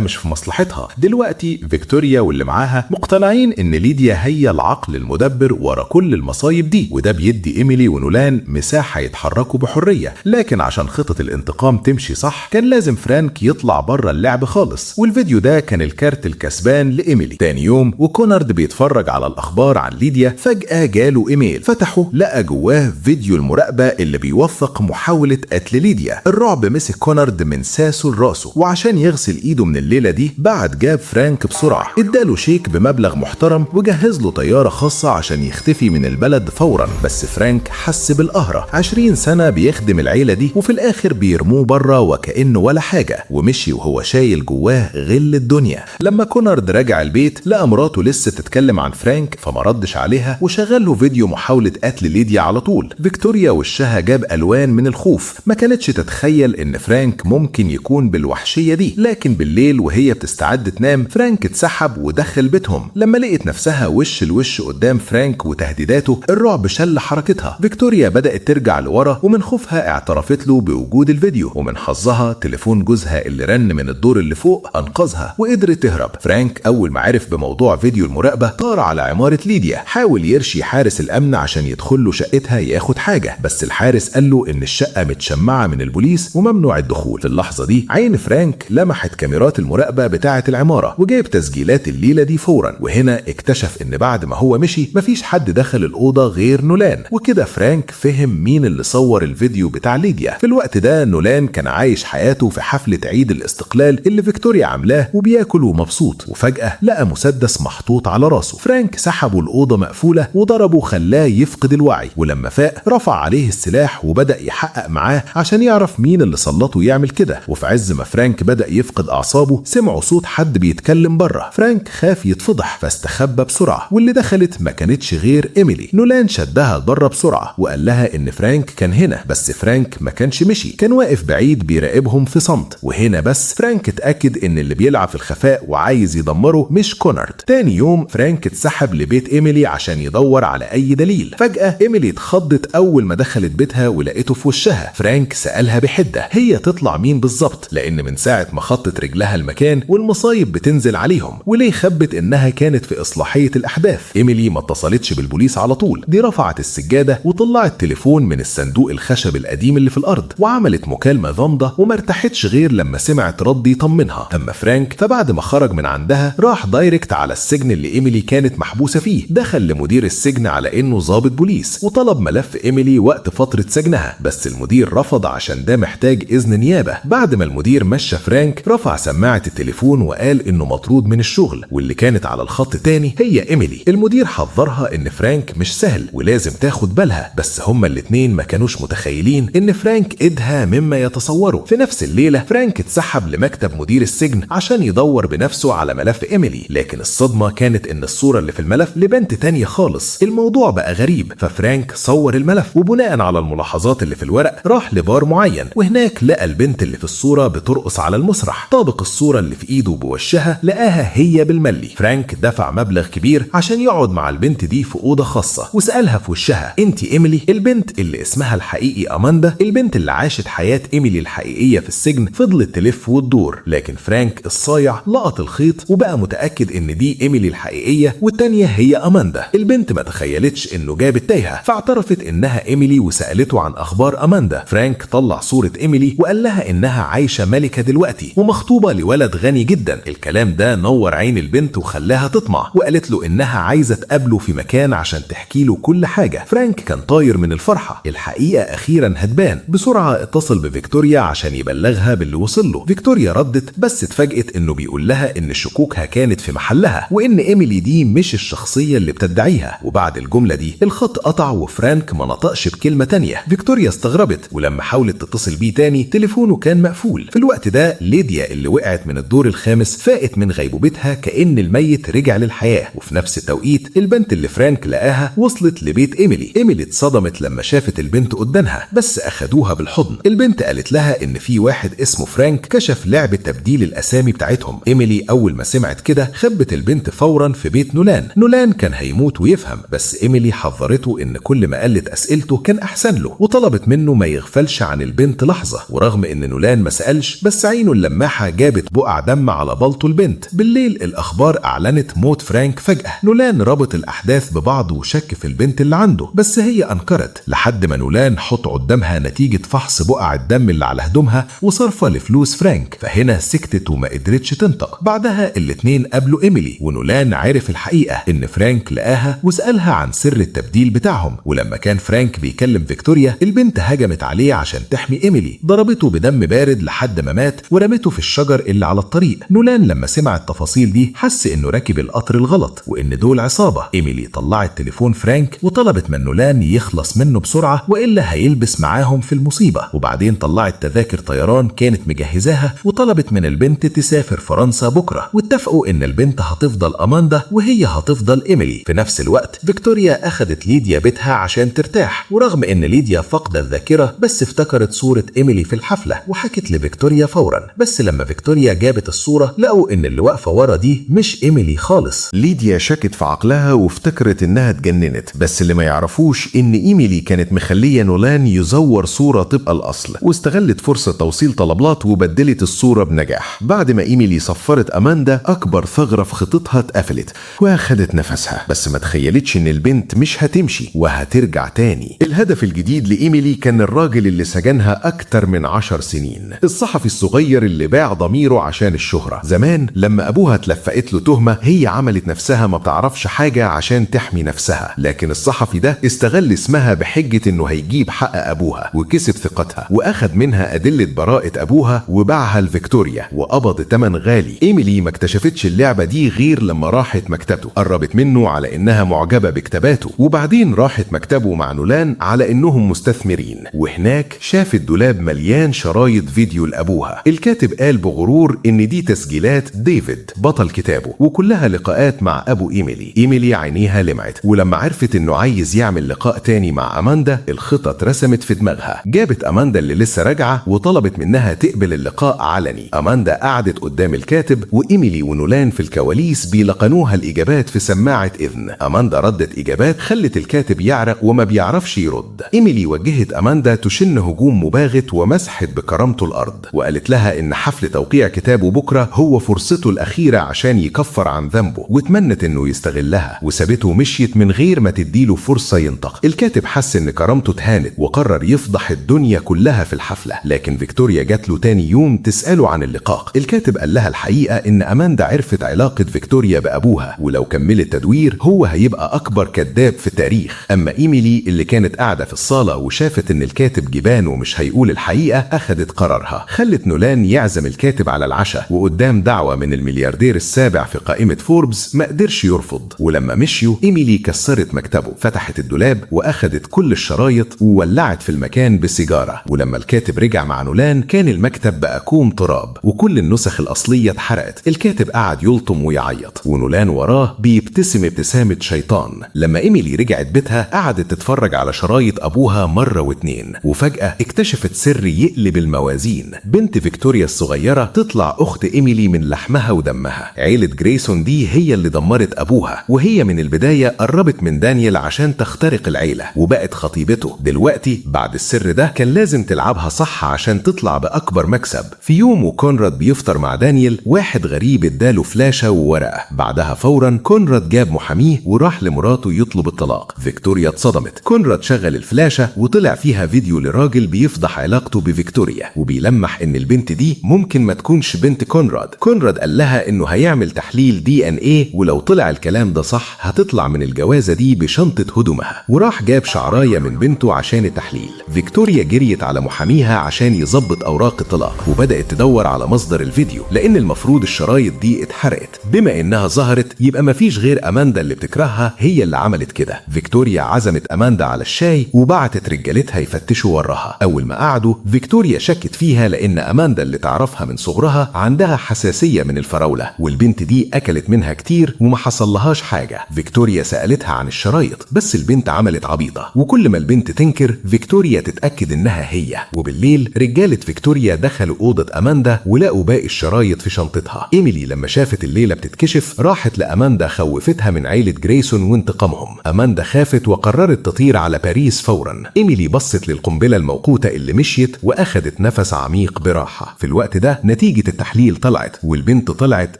مش في مصلحتها. دلوقتي فيكتوريا واللي معاها مقتنعين ان ليديا هي العقل المدبر ورا كل المصايب دي، وده بيدي ايميلي ونولان مساحة يتحركوا بحرية. لكن عشان خطة الانتقام تمشي صح كان لازم فرانك يطلع بره اللعب خالص، والفيديو ده كان الكارت الكسبان لإيميلي. تاني يوم وكونارد بيتفرج على الأخبار عن ليديا، فجأة جاله إيميل، فتحه لقى جواه فيديو المراقبة اللي بيوثق محاولة قتل ليديا. الرعب مسك كونارد من ساسه لراسه، وعشان يغسل ايده من الليلة دي بعت جاب فرانك بسرعة، اداله شيك بمبلغ محترم وجهز له طيارة خاصة عشان يختفي من البلد فورا. بس فرانك حس بالقهرة، 20 سنة بيخدم العيلة دي وفي الآخر بيرموه بره وكأنه ولا حاجة، ومشي وهو شايل جواه غل الدنيا. لما كونارد رجع البيت لقى مراته لسه تتكلم عن فرانك، فما ردش عليها وشغل له فيديو محاولة قتل ليديا على طول. فيكتوريا وشها جاب ألوان من الخوف، ما كانتش تتخيل إن فرانك ممكن يكون بالوحشية دي. لكن بالليل وهي بتستعد تنام فرانك اتسحب ودخل بيتهم. لما لقت نفسها وش الوش قدام فرانك وتهديداته الرعب شل حركتها. فيكتوريا بدأت ترجع لورا ومن خوفها اعترفت له بوجود الفيديو، ومن حظها تليفون جوزها اللي رن من الدور اللي فوق أنقذها وقدرت تهرب. فرانك أول ما عرف بموضوع فيديو المراقبة طار على عمارة ليديا، حاول يرشي حارس الأمن عشان يدخل له شقتها ياخد حاجة، بس الحارس قال له إن الشقة متشمعة من البوليس وممنوع الدخول. في اللحظة دي عين فرانك لمحت كاميرات المراقبة بتاعة العمارة وجايب تسجيلات الليلة دي فورا، وهنا اكتشف إن بعد ما هو مشي مفيش حد دخل الأوضة غير نولان، وكده فرانك فهم مين اللي صور الفيديو بتاع ليديا. في الوقت ده نولان كان عايش حياته في حفلة عيد الاستقلال اللي فيكتوريا عاملاه وبياكل ومبسوط، وفجأة لقى مسدس محطوط على راسه. فرانك سحبه الأوضة مقفولة وضربه خلاه يفقد الوعي، ولما فاق رفع عليه السلاح وبدأ يحقق معاه عشان يعرف مين اللي سلطه يعمل كده. وفي عز ما فرانك بدأ يفقد أعصابه سمعوا صوت حد بيتكلم بره. فرانك خاف يتفضح فاستخبى بسرعة، واللي دخلت ما كانتش غير إيميلي. نولان شدها بره بسرعة وقال لها إن فرانك كان هنا، بس فرانك ما كانش مشي، كان واقف بعيد بيراقبهم في صمت. وهنا بس فرانك اتأكد إن اللي بيلعب في الخفاء وعايز يدمره مش كونارد. تاني يوم فرانك اتسحب لبيت إيميلي عشان يدور على أي دليل. فجأة إيميلي اتخضت أول ما دخلت بيتها ولقيته في وشها. فرانك سألها بحدة هي تطلع مين بالظبط، لأن من ساعة ما خطت رجلها المكان والمصايب بتنزل عليهم، وليه خبت إنها كانت في إصلاحية الأحداث. إيميلي ما اتصلتش بالبوليس على طول، دي رفعت السجادة وطلعت تليفون من الصندوق الخشب القديم اللي في الأرض وعملت مكالمة غامضة، وما ارتاحتش غير لما سمعت رد يطمنها. أما فرانك فبعد ما خرج من عندها راح direct على السجن اللي إيميلي كانت محبوسة فيه. دخل لمدير السجن على إنه ضابط بوليس وطلب ملف إيميلي وقت فترة سجنها، بس المدير رفض عشان ده محتاج إذن نيابة. بعد ما المدير مشى فرانك رفع سماعة التليفون وقال إنه مطرود من الشغل، واللي كانت على الخط تاني هي إيميلي. المدير حذرها إن فرانك مش سهل ولازم تاخد بالها، بس هما الاتنين ما كانوش متخيلين إن فرانك إدها مما يتصوروا. في نفس الليلة فرانك اتسحب لمكتب مدير السجن عشان يدور بنفسه على ملف إيميلي، لكن الصدمة كانت إن الصورة اللي في الملف لبنت تانية خالص. الموضوع بقى غريب، ففرانك صور الملف وبناء على الملاحظات اللي في الورق راح لبار معين، وهناك لقى البنت اللي في الصورة بترقص على المسرح. طابق الصورة اللي في ايده بوشها لقاها هي بالملي. فرانك دفع مبلغ كبير عشان يقعد مع البنت دي في أوضة خاصة، وسألها في وشها انت إيميلي؟ البنت اللي اسمها الحقيقي أماندا، البنت اللي عاشت حياة إيميلي الحقيقية في السجن، فضلت تلف وتدور، لكن فرانك الصايع لقط الخيط وبقى متأكد ان دي إيميلي الحقيقية والتانية هي أماندا. البنت ما تخيلتش انه جاب التايهة، فاعترفت انها إيميلي وسألته عن أخبار أماندا. فرانك طلع صورة إيميلي وقال لها انها عايشة ملكة دلوقتي ومخطوبة لولد غني جدا. الكلام ده نور عين البنت وخلاها تطمع، وقالت له انها عايزة تقابله في مكان عشان تحكي له كل حاجة. فرانك كان طاير من الفرحة، الحقيقة أخيرا هتبان. بسرعة اتصل بفيكتوريا عشان يبلغها باللي وصل له. فيكتوريا ردت، بس اتفاجئت انه بيقول لها ان شكوكها كانت في محلها وان إيميلي دي مش الشخصية اللي بتدعيها. وبعد الجملة دي الخط قطع وفرانك ما نطقش بكلمة تانية. فيكتوريا استغربت، ولما حاولت تتصل بيه تاني تليفونه كان مقفول. في الوقت ده ليديا اللي وقعت من الدور الخامس فاقت من غيبوبتها كأن الميت رجع للحياة. وفي نفس التوقيت البنت اللي فرانك لقاها وصلت لبيت إيميلي. إيميلي اتصدمت لما شافت البنت قدامها، بس أخدوها بالحضن. البنت قالت لها إن في واحد اسمه فرانك كشف لعبة تبديل الأسامي بتاعتهم. إيميلي أول ما سمعت كده خبت البنت فورا في بيت نولان. نولان كان هيموت ويفهم، بس إيميلي حذرته إن كل ما قلت أسئلته كان أحسن له، وطلبت منه ما يغفلش عن البنت لحظة. ورغم إن نولان ما سألش، بس عينه اللماحة جابت بقع دم على بلطو البنت. بالليل الأخبار أعلنت موت فرانك فجأة. نولان ربط الأحداث ببعض وشك في البنت اللي عنده، بس هي أنكرت، لحد ما نولان حط قدامها نتيجة فحص بقع الدم اللي على هدومها وصرفة لفلوس فرانك، فهنا سكتت وما قدرتش تنطق. بعدها الاتنين قابلوا إيميلي، ونولان عرف الحقيقة إن فرانك لقاها وسألها عن سر التبديل بتاعهم. ولما كان فرانك بيكلم فيكتوريا، البنت هجمت عليه عشان تحمي إيميلي، ضربته بدم بارد لحد ما مات ورمته في الشجر اللي على الطريق. نولان لما سمع التفاصيل دي حس إنه راكب القطر الغلط وإن دول عصابة. إيميلي طلعت تليفون فرانك وطلبت من نولان يخلص منه بسرعة وإلا هيلبس معاهم في المصيبة. وبعدين طلعت تذاكر طيران كانت مجهزاها وطلبت من البنت تسافر فرنسا بكرة، واتفقوا إن البنت هتفضل أماندا وهي هتفضل إيميلي. في نفس الوقت فيكتوريا أخدت ليديا بيتها عشان ترتاح، ورغم إن ليديا فقد الذاكرة بس افتكرت صورة إيميلي في الحفلة وحكت لفيكتوريا فورا. بس لما فيكتوريا جابت الصورة لقوا إن اللي واقفة ورا دي مش إيميلي خالص. ليديا شكت في عقلها وافتكرت انها اتجننت، بس اللي ما يعرفوش ان ايميلي كانت مخليه نولان يزور صوره طبق الاصل، واستغلت فرصه توصيل طلبات وبدلت الصوره بنجاح. بعد ما ايميلي صفرت اماندا، اكبر ثغره في خطتها اتقفلت واخدت نفسها، بس ما تخيلتش ان البنت مش هتمشي وهترجع تاني. الهدف الجديد لايميلي كان الراجل اللي سجنها اكتر من 10 سنين، الصحفي الصغير اللي باع ضميره عشان الشهره. زمان لما ابوها اتلفقت له تهمه، هي عملت نفسها ما بتعرفش حاجه عشان تحمي نفسها، لكن الصحفي ده استغل اسمها بحجه انه هيجيب حق ابوها وكسب ثقتها، واخد منها ادله براءه ابوها وباعها لفيكتوريا وقبض ثمن غالي. ايميلي ما اكتشفتش اللعبه دي غير لما راحت مكتبته، قربت منه على انها معجبه بكتاباته، وبعدين راحت مكتبه مع نولان على انهم مستثمرين، وهناك شافت دولاب مليان شرايط فيديو لابوها. الكاتب قال بغرور ان دي تسجيلات ديفيد بطل كتابه، وكلها لقاءات مع ابو ايميلي. ايميلي عينيها لمعت، ولما عرفت انه عايز يعمل لقاء تاني مع اماندا الخطه اترسمت في دماغها. جابت اماندا اللي لسه راجعه وطلبت منها تقبل اللقاء علني. اماندا قعدت قدام الكاتب، وايميلي ونولان في الكواليس بيلقنوها الاجابات في سماعه اذن. اماندا ردت اجابات خلت الكاتب يعرق وما بيعرفش يرد. ايميلي وجهت اماندا تشن هجوم مباغت ومسحت بكرامته الارض، وقالت لها ان حفل توقيع كتابه بكره هو فرصته الاخيره عشان يكفر عن ذنبه، واتمنت انه يستغلها، وسابته ومشيت من غير ما تديله فرصه ينطق. الكاتب حس ان كرامته اتهانت وقرر يفضح الدنيا كلها في الحفله، لكن فيكتوريا جات له تاني يوم تساله عن اللقاء. الكاتب قال لها الحقيقه ان اماندا عرفت علاقه فيكتوريا بابوها، ولو كملت تدوير هو هيبقى اكبر كذاب في التاريخ. اما ايميلي اللي كانت قاعده في الصاله وشافت ان الكاتب جبان ومش هيقول الحقيقه، اخذت قرارها. خلت نولان يعزم الكاتب على العشاء، وقدام دعوه من الملياردير السابع في قائمه فوربس ما قدرش يرفض. ولما مشيوا ايميلي كسرت مكتبه، فتحت الدولاب واخدت كل الشرايط وولعت في المكان بسيجاره. ولما الكاتب رجع مع نولان كان المكتب بقى كوم تراب وكل النسخ الاصليه اتحرقت. الكاتب قعد يلطم ويعيط، ونولان وراه بيبتسم ابتسامه شيطان. لما ايميلي رجعت بيتها قعدت تتفرج على شرايط ابوها مره واتنين، وفجاه اكتشفت سر يقلب الموازين. بنت فيكتوريا الصغيره تطلع اخت ايميلي من لحمها ودمها. عيله جريسون دي هي اللي دمرت ابوها، وهي من البدايه قربت من دانيال عشان تخترق العيله وبقت خطيبته. دلوقتي بعد السر ده كان لازم تلعبها صح عشان تطلع باكبر مكسب. في يوم وكونراد بيفطر مع دانيال، واحد غريب اداله فلاشة وورقة. بعدها فورا كونراد جاب محاميه وراح لمراته يطلب الطلاق. فيكتوريا اتصدمت. كونراد شغل الفلاشة وطلع فيها فيديو لراجل بيفضح علاقته بفيكتوريا وبيلمح ان البنت دي ممكن ما تكونش بنت كونراد. كونراد قال لها انه هيعمل تحليل DNA، ولو طلع الكلام ده صح هتطلع من الجوازة دي بشنطة هدومها. وراح جاب شعراية من بنته عشان التحليل. فيكتوريا جريت على محاميها عشان يظبط اوراق الطلاق، وبدأت تدور على مصدر الفيديو لان المفروض الشرايط دي اتحرقت. بما انها ظهرت يبقى مفيش غير اماندا اللي بتكرهها هي اللي عملت كده. فيكتوريا عزمت اماندا على الشاي وبعتت رجالتها يفتشوا وراها. اول ما قعدوا فيكتوريا شكت فيها لان اماندا اللي تعرفها من صغرها عندها حساسية من الفراولة، والبنت دي اكلت منها كتير وما حصلهاش حاجة. فيكتوريا سألت سألتها عن الشرايط، بس البنت عملت عبيطة، وكل ما البنت تنكر فيكتوريا تتأكد إنها هي. وبالليل رجالة فيكتوريا دخلوا أوضة أماندا ولقوا باقي الشرايط في شنطتها. إيميلي لما شافت الليلة بتتكشف راحت لأماندا خوفتها من عيلة جريسون وانتقامهم. أماندا خافت وقررت تطير على باريس فورا. إيميلي بصت للقنبلة الموقوتة اللي مشيت وأخدت نفس عميق براحة. في الوقت ده نتيجة التحليل طلعت، والبنت طلعت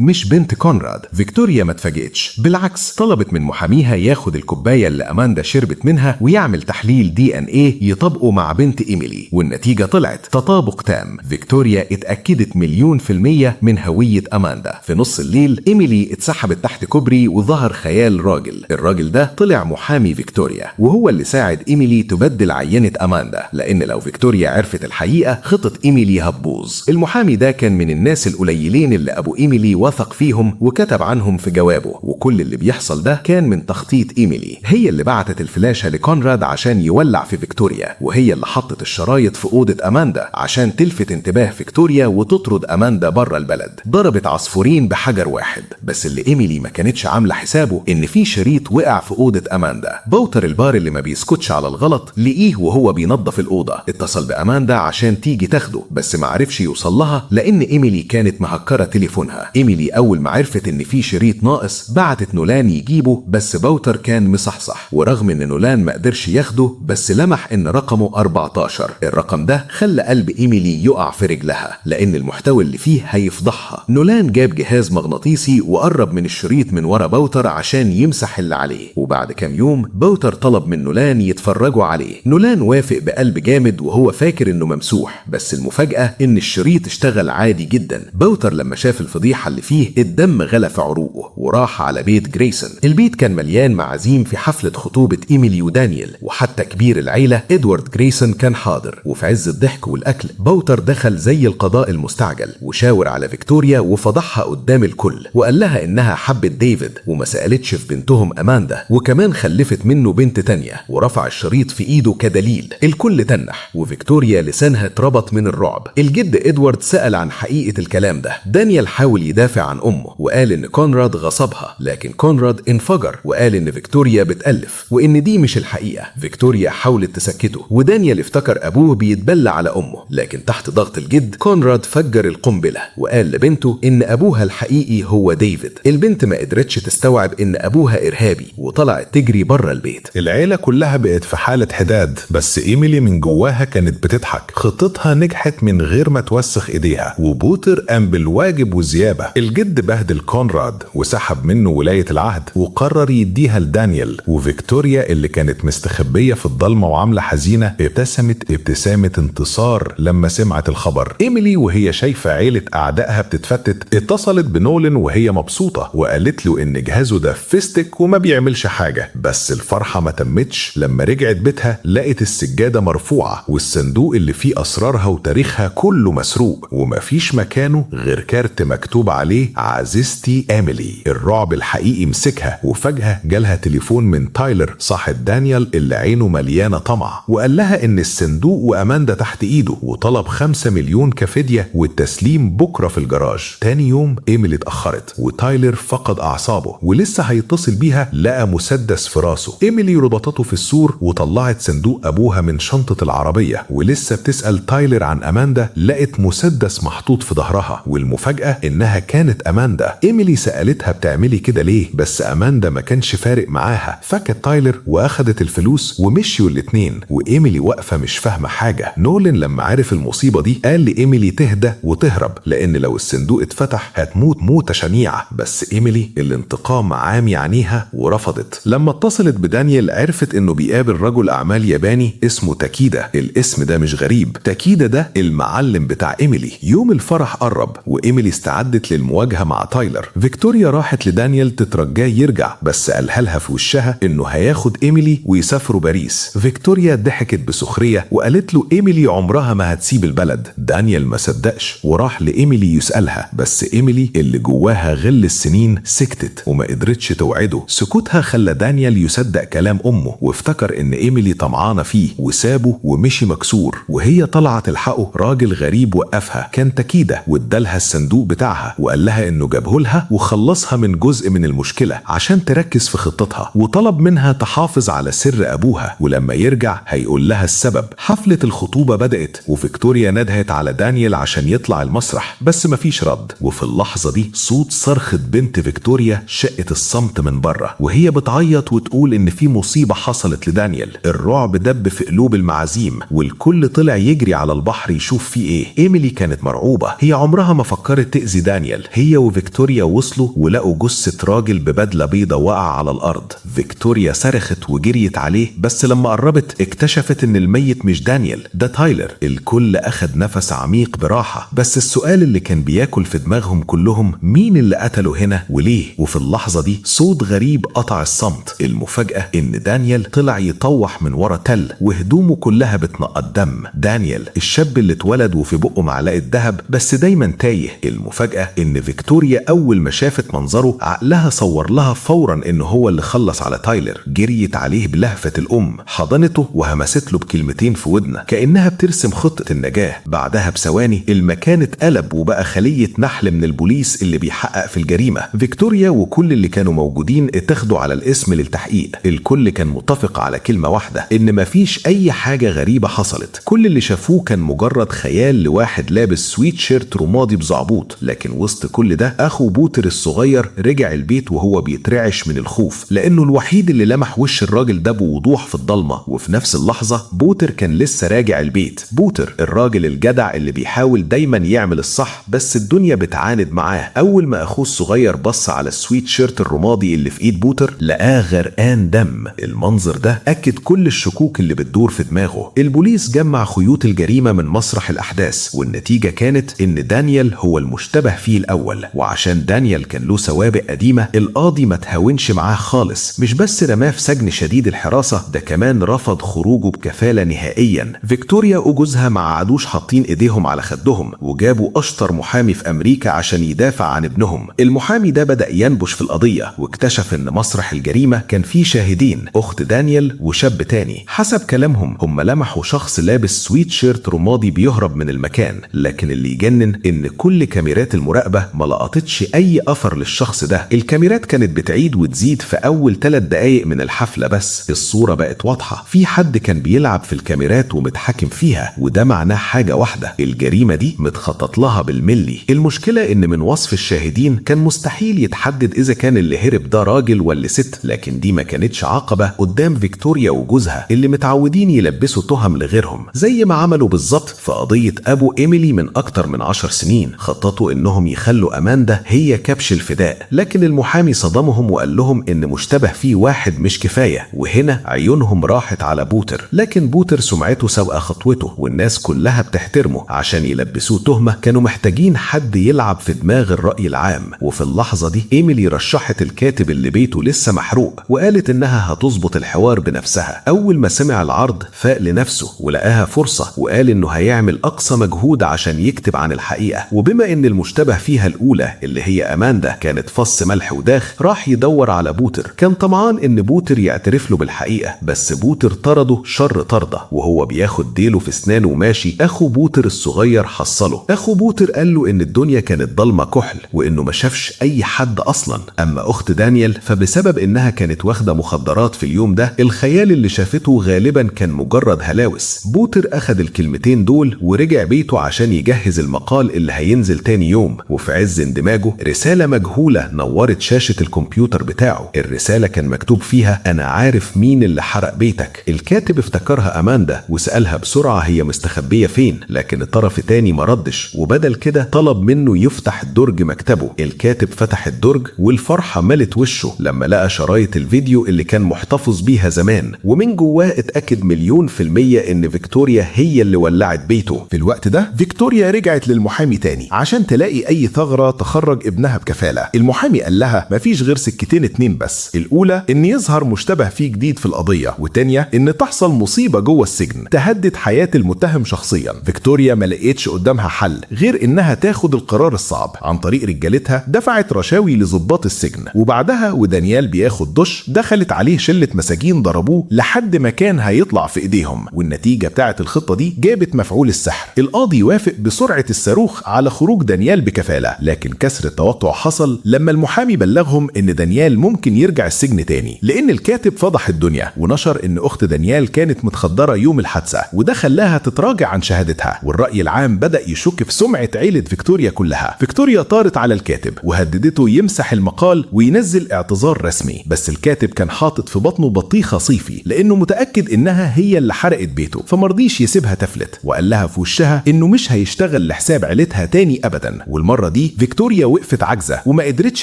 مش بنت كونراد. فيكتوريا ما اتفاجئتش، بالعكس طلبت من محاميها ياخد الكوباية اللي أماندا شربت منها ويعمل تحليل DNA يطبقه مع بنت إيميلي، والنتيجة طلعت تطابق تام. فيكتوريا اتأكدت 1,000,000% من هوية أماندا. في نص الليل إيميلي اتسحبت تحت كوبري وظهر خيال راجل. الراجل ده طلع محامي فيكتوريا، وهو اللي ساعد إيميلي تبدل عينة أماندا، لأن لو فيكتوريا عرفت الحقيقة خطة إيميلي هتبوظ. المحامي ده كان من الناس القليلين اللي أبو إيميلي وثق فيهم وكتب عنهم في جوابه، وكل اللي بيحصل ده كان من تخطيط إيميلي. هي اللي بعتت الفلاشة لكونراد عشان يولع في فيكتوريا، وهي اللي حطت الشرايط في أوضة أماندا عشان تلفت انتباه فيكتوريا وتطرد أماندا بره البلد. ضربت عصفورين بحجر واحد. بس اللي إيميلي ما كانتش عاملة حسابه إن في شريط وقع في أوضة أماندا. بوتر البار اللي ما بيسكتش على الغلط لقيه وهو بينظف الأوضة، اتصل بأماندا عشان تيجي تاخده، بس ما عرفش يوصل لها لأن إيميلي كانت مهكرة تليفونها. إيميلي أول ما عرفت إن في شريط ناقص بعتت نولان يجيبه، بس بوتر كان مصحصح، ورغم إن نولان ما قدرش ياخده بس لمح إن رقمه 14. الرقم ده خلى قلب إيميلي يقع في رجلها لأن المحتوى اللي فيه هيفضحها. نولان جاب جهاز مغناطيسي وقرب من الشريط من ورا بوتر عشان يمسح اللي عليه. وبعد كام يوم بوتر طلب من نولان يتفرجوا عليه. نولان وافق بقلب جامد وهو فاكر انه ممسوح، بس المفاجأة ان الشريط اشتغل عادي جدا. بوتر لما شاف الفضيحة اللي فيه الدم غلى في عروقه وراح على بيت جريسون. البيت كان مليان معازيم في حفلة خطوبة إيميلي ودانيال، وحتى كبير العيلة إدوارد جريسون كان حاضر. وفي عز الضحك والأكل بوتر دخل زي القضاء المستعجل وشاور على فيكتوريا وفضحها قدام الكل، وقال لها إنها حبت ديفيد وما سألتش في بنتهم أماندا، وكمان خلفت منه بنت تانية، ورفع الشريط في إيده كدليل. الكل تنح وفيكتوريا لسانها اتربط من الرعب. الجد إدوارد سأل عن حقيقة الكلام ده. دانيال حاول يدافع عن أمه وقال إن كونراد غصبها، لكن كونراد انفجر وقال إن فيكتوريا بتألف وإن دي مش الحقيقة. فيكتوريا حاولت تسكته، ودانيال افتكر أبوه بيتبلى على أمه، لكن تحت ضغط الجد كونراد فجر القنبلة وقال لبنته إن أبوها الحقيقي هو ديفيد. البنت ما قدرتش تستوعب إن أبوها إرهابي وطلعت تجري بره البيت. العيلة كلها بقت في حالة حداد، بس إيميلي من جواها كانت بتضحك. خطتها نجحت من غير ما توسخ إيديها، وبوتر قام بالواجب وزيابة. الجد بهدل كونراد وسحب منه ولاية العهد وقرر يديها لدانيال. وفيكتوريا اللي كانت مستخبية في الضلمة وعاملة حزينة ابتسمت ابتسامة انتصار لما سمعت الخبر. إيميلي وهي شايفة عيلة أعدائها بتتفتت اتصلت بنولن وهي مبسوطة وقالت له إن جهازه ده فيستك وما بيعملش حاجة. بس الفرحة ما تمتش لما رجعت بيتها لقت السجادة مرفوعة والصندوق اللي فيه أسرارها وتاريخها كله مسروق، ومفيش مكانه غير كارت مكتوب عليه عزيزتي إيميلي. الرعب الحقيقي مسكها، وفجأة جالها تليفون من تايلر صاحب دانيال اللي عينه مليانة طمع، وقال لها إن الصندوق وأماندا تحت إيده، وطلب 5 مليون كفدية والتسليم بكرة في الجراج. تاني يوم إيميلي اتأخرت وتايلر فقد أعصابه ولسه هيتصل بيها لقى مسدس في راسه. إيميلي ربطته في السور وطلعت صندوق أبوها من شنطة العربية، ولسه بتسأل تايلر عن أماندا لقت مسدس محطوط في ظهرها، والمفاجأة إنها كانت أماندا. إيميلي سألتها بتعملي كده ليه، بس أماندا ما كانش فارق معاها. فكت تايلر وأخدت الفلوس ومشيوا الاتنين، وإيميلي واقفة مش فاهمة حاجة. نولن لما عرف المصيبة دي قال لإيميلي تهدى وتهرب، لأن لو الصندوق اتفتح هتموت موتة شنيعة. بس إيميلي الانتقام عامي عينيها ورفضت. لما اتصلت بدانيال عرفت إنه بيقابل رجل أعمال ياباني اسمه تاكيدا. الاسم ده مش غريب، تاكيدا ده المعلم بتاع إيميلي. يوم الفرح قرب وإيميلي استعدت للمواجهة مع تايلر. فيكتوريا راحت لدانيال تترجاه يرجع، بس قالها لها في وشها إنه هياخد إيميلي ويسافروا باريس. فيكتوريا ضحكت بسخرية وقالت له إيميلي عمرها ما هتسيب البلد. دانيال ما صدقش وراح لإيميلي يسألها، بس إيميلي اللي جواها غل السنين سكتت وما قدرتش توعده. سكوتها خلى دانيال يصدق كلام أمه وافتكر إن إيميلي طمعانة فيه وسابه ومشي مكسور. وهي طلعت تلحقه راجل غريب وقفها، كان تاكيدا، وادالها الصندوق بتاعها وقال لها إنه جابه لها وخلصها من جزء من المشكلة عشان تركز في في خطتها، وطلب منها تحافظ على سر أبوها، ولما يرجع هيقول لها السبب. حفلة الخطوبة بدأت، وفيكتوريا ندهت على دانيال عشان يطلع المسرح، بس مفيش رد. وفي اللحظة دي صوت صرخة بنت فيكتوريا شقت الصمت من بره، وهي بتعيط وتقول إن في مصيبة حصلت لدانيال. الرعب دب في قلوب المعازيم، والكل طلع يجري على البحر يشوف فيه ايه. إيميلي كانت مرعوبة، هي عمرها ما فكرت تأذي دانيال. هي وفيكتوريا وصلوا ولقوا جثة راجل ببدلة بيضة وقع على الأرض. فيكتوريا صرخت وجريت عليه، بس لما قربت اكتشفت ان الميت مش دانيال، ده تايلر. الكل أخد نفس عميق براحة، بس السؤال اللي كان بياكل في دماغهم كلهم، مين اللي قتله هنا وليه؟ وفي اللحظة دي صوت غريب قطع الصمت. المفاجأة ان دانيال طلع يطوح من ورا تل وهدومه كلها بتنقط دم. دانيال الشاب اللي اتولد وفي بقه معلقة ذهب بس دايما تايه. المفاجأة ان فيكتوريا اول ما شافت منظره عقلها صور لها فورا ان هو اللي خلص على تايلر. جريت عليه بلهفة الام، حضنته وهمست له بكلمتين في ودنه كأنها بترسم خطة النجاة. بعدها بثواني المكان اتقلب وبقى خلية نحل من البوليس اللي بيحقق في الجريمة. فيكتوريا وكل اللي كانوا موجودين اتاخدوا على الاسم للتحقيق. الكل كان متفق على كلمة واحدة، ان مفيش اي حاجة غريبة حصلت. كل اللي شافوه كان مجرد خيال لواحد لابس سويت شيرت رمادي بزعبوط. لكن وسط كل ده اخو بوتر الصغير رجع البيت وهو بيترعش من الخوف، لانه الوحيد اللي لمح وش الراجل ده بوضوح في الضلمة. وفي نفس اللحظة بوتر كان لسه راجع البيت. بوتر الراجل الجدع اللي بيحاول دايما يعمل الصح بس الدنيا بتعاند معاه. اول ما اخوه الصغير بص على السويت شيرت الرمادي اللي في ايد بوتر لقاه غرقان دم. المنظر ده اكد كل الشكوك اللي بتدور في دماغه. البوليس جمع خيوط الجريمة من مسرح الأحداث، والنتيجة كانت إن دانيال هو المشتبه فيه الأول. وعشان دانيال كان له سوابق قديمة القاضي ما تهاونش معاه خالص، مش بس رماه في سجن شديد الحراسة، ده كمان رفض خروجه بكفالة نهائيا. فيكتوريا وجوزها ما عادوش حاطين ايديهم على خدهم، وجابوا أشطر محامي في أمريكا عشان يدافع عن ابنهم. المحامي ده بدأ ينبش في القضية، واكتشف إن مسرح الجريمة كان فيه شاهدين، أخت دانيال وشاب تاني. حسب كلامهم هم لمحوا شخص لابس سويت شيرت رمادي بيهرب من المكان، لكن اللي يجنن ان كل كاميرات المراقبة ما لقطتش اي اثر للشخص ده. الكاميرات كانت بتعيد وتزيد في اول 3 دقايق من الحفلة، بس الصورة بقت واضحة، في حد كان بيلعب في الكاميرات ومتحكم فيها، وده معناه حاجة واحدة، الجريمة دي متخطط لها بالملي. المشكلة ان من وصف الشاهدين كان مستحيل يتحدد اذا كان اللي هرب ده راجل ولا ست، لكن دي ما كانتش عقبة قدام فيكتوريا وجوزها اللي متعودين يلبسوا تهم لغيرهم، زي ما عملوا بالظبط في قضية أبو إيميلي من أكتر من 10 سنين. خططوا إنهم يخلوا أماندا هي كبش الفداء، لكن المحامي صدمهم وقال لهم إن مشتبه فيه واحد مش كفاية، وهنا عيونهم راحت على بوتر. لكن بوتر سمعته سابقة خطوته والناس كلها بتحترمه، عشان يلبسوه تهمة كانوا محتاجين حد يلعب في دماغ الرأي العام. وفي اللحظة دي إيميلي رشحت الكاتب اللي بيته لسه محروق وقالت إنها هتظبط الحوار بنفسها. أول ما سمع العرض فاق لنفسه ولقاها فرصة، وقال إنه هيعمل أقصى مجهود عشان يكتب عن الحقيقة. وبما إن المشتبه فيها الأولى اللي هي أماندا كانت فص ملح وداخ، راح يدور على بوتر. كان طمعان إن بوتر يعترف له بالحقيقة، بس بوتر طرده شر طردة. وهو بياخد ديله في اسنانه وماشي، أخو بوتر الصغير حصله. أخو بوتر قال له إن الدنيا كانت ضلمة كحل وإنه ما شافش أي حد أصلا. أما أخت دانيال فبسبب إنها كانت واخدة مخدرات في اليوم ده، الخيال اللي شافته غالبا كان مجرد هلاوس. بوتر أخد الكلمتين دول ورجع بيته عشان يجهز المقال اللي هينزل تاني يوم. وفي عز اندماجه رسالة مجهولة نورت شاشة الكمبيوتر بتاعه. الرسالة كان مكتوب فيها: أنا عارف مين اللي حرق بيتك. الكاتب افتكرها أماندا وسألها بسرعة هي مستخبية فين، لكن الطرف التاني ما ردش، وبدل كده طلب منه يفتح درج مكتبه. الكاتب فتح الدرج والفرحة ملت وشه لما لقى شرايط الفيديو اللي كان محتفظ بيها زمان، ومن جواه اتأكد 1,000,000% ان فيكتوريا هي اللي ولعت بيته. في الوقت ده فيكتوريا رجعت للمحامي تاني عشان تلاقي اي ثغرة تخرج ابنها بكفالة. المحامي قال لها مفيش غير سكتين 2 بس، الاولى ان يظهر مشتبه فيه جديد في القضية، والتانية ان تحصل مصيبة جوه السجن تهدد حياة المتهم شخصيا. فيكتوريا ما لقيتش قدامها حل غير انها تاخد القرار الصعب. عن طريق رجالتها دفعت رشاوي لضباط السجن، وبعدها ودانيال بياخد دش دخلت عليه شلة مساجين ضربوه لحد ما كان هيطلع في ايديهم. والنتيجة بتاعت الخطة دي جابت مفعول السحر. القاضي وافق بسرعة الصاروخ على خروج دانيال بكفالة، لكن كسر التوقع حصل لما المحامي بلغهم ان دانيال ممكن ممكن يرجع السجن تاني، لان الكاتب فضح الدنيا ونشر ان اخت دانيال كانت متخدرة يوم الحادثة، وده خلاها تتراجع عن شهادتها، والرأي العام بدأ يشك في سمعة عيلة فيكتوريا كلها. فيكتوريا طارت على الكاتب وهددته يمسح المقال وينزل اعتذار رسمي، بس الكاتب كان حاطط في بطنه بطيخة صيفي لانه متأكد انها هي اللي حرقت بيته، فمرضيش يسيبها تفلت، وقال لها في وشها انه مش هيشتغل لحساب عيلتها تاني ابدا. والمرة دي فيكتوريا وقفت عاجزة وما قدرتش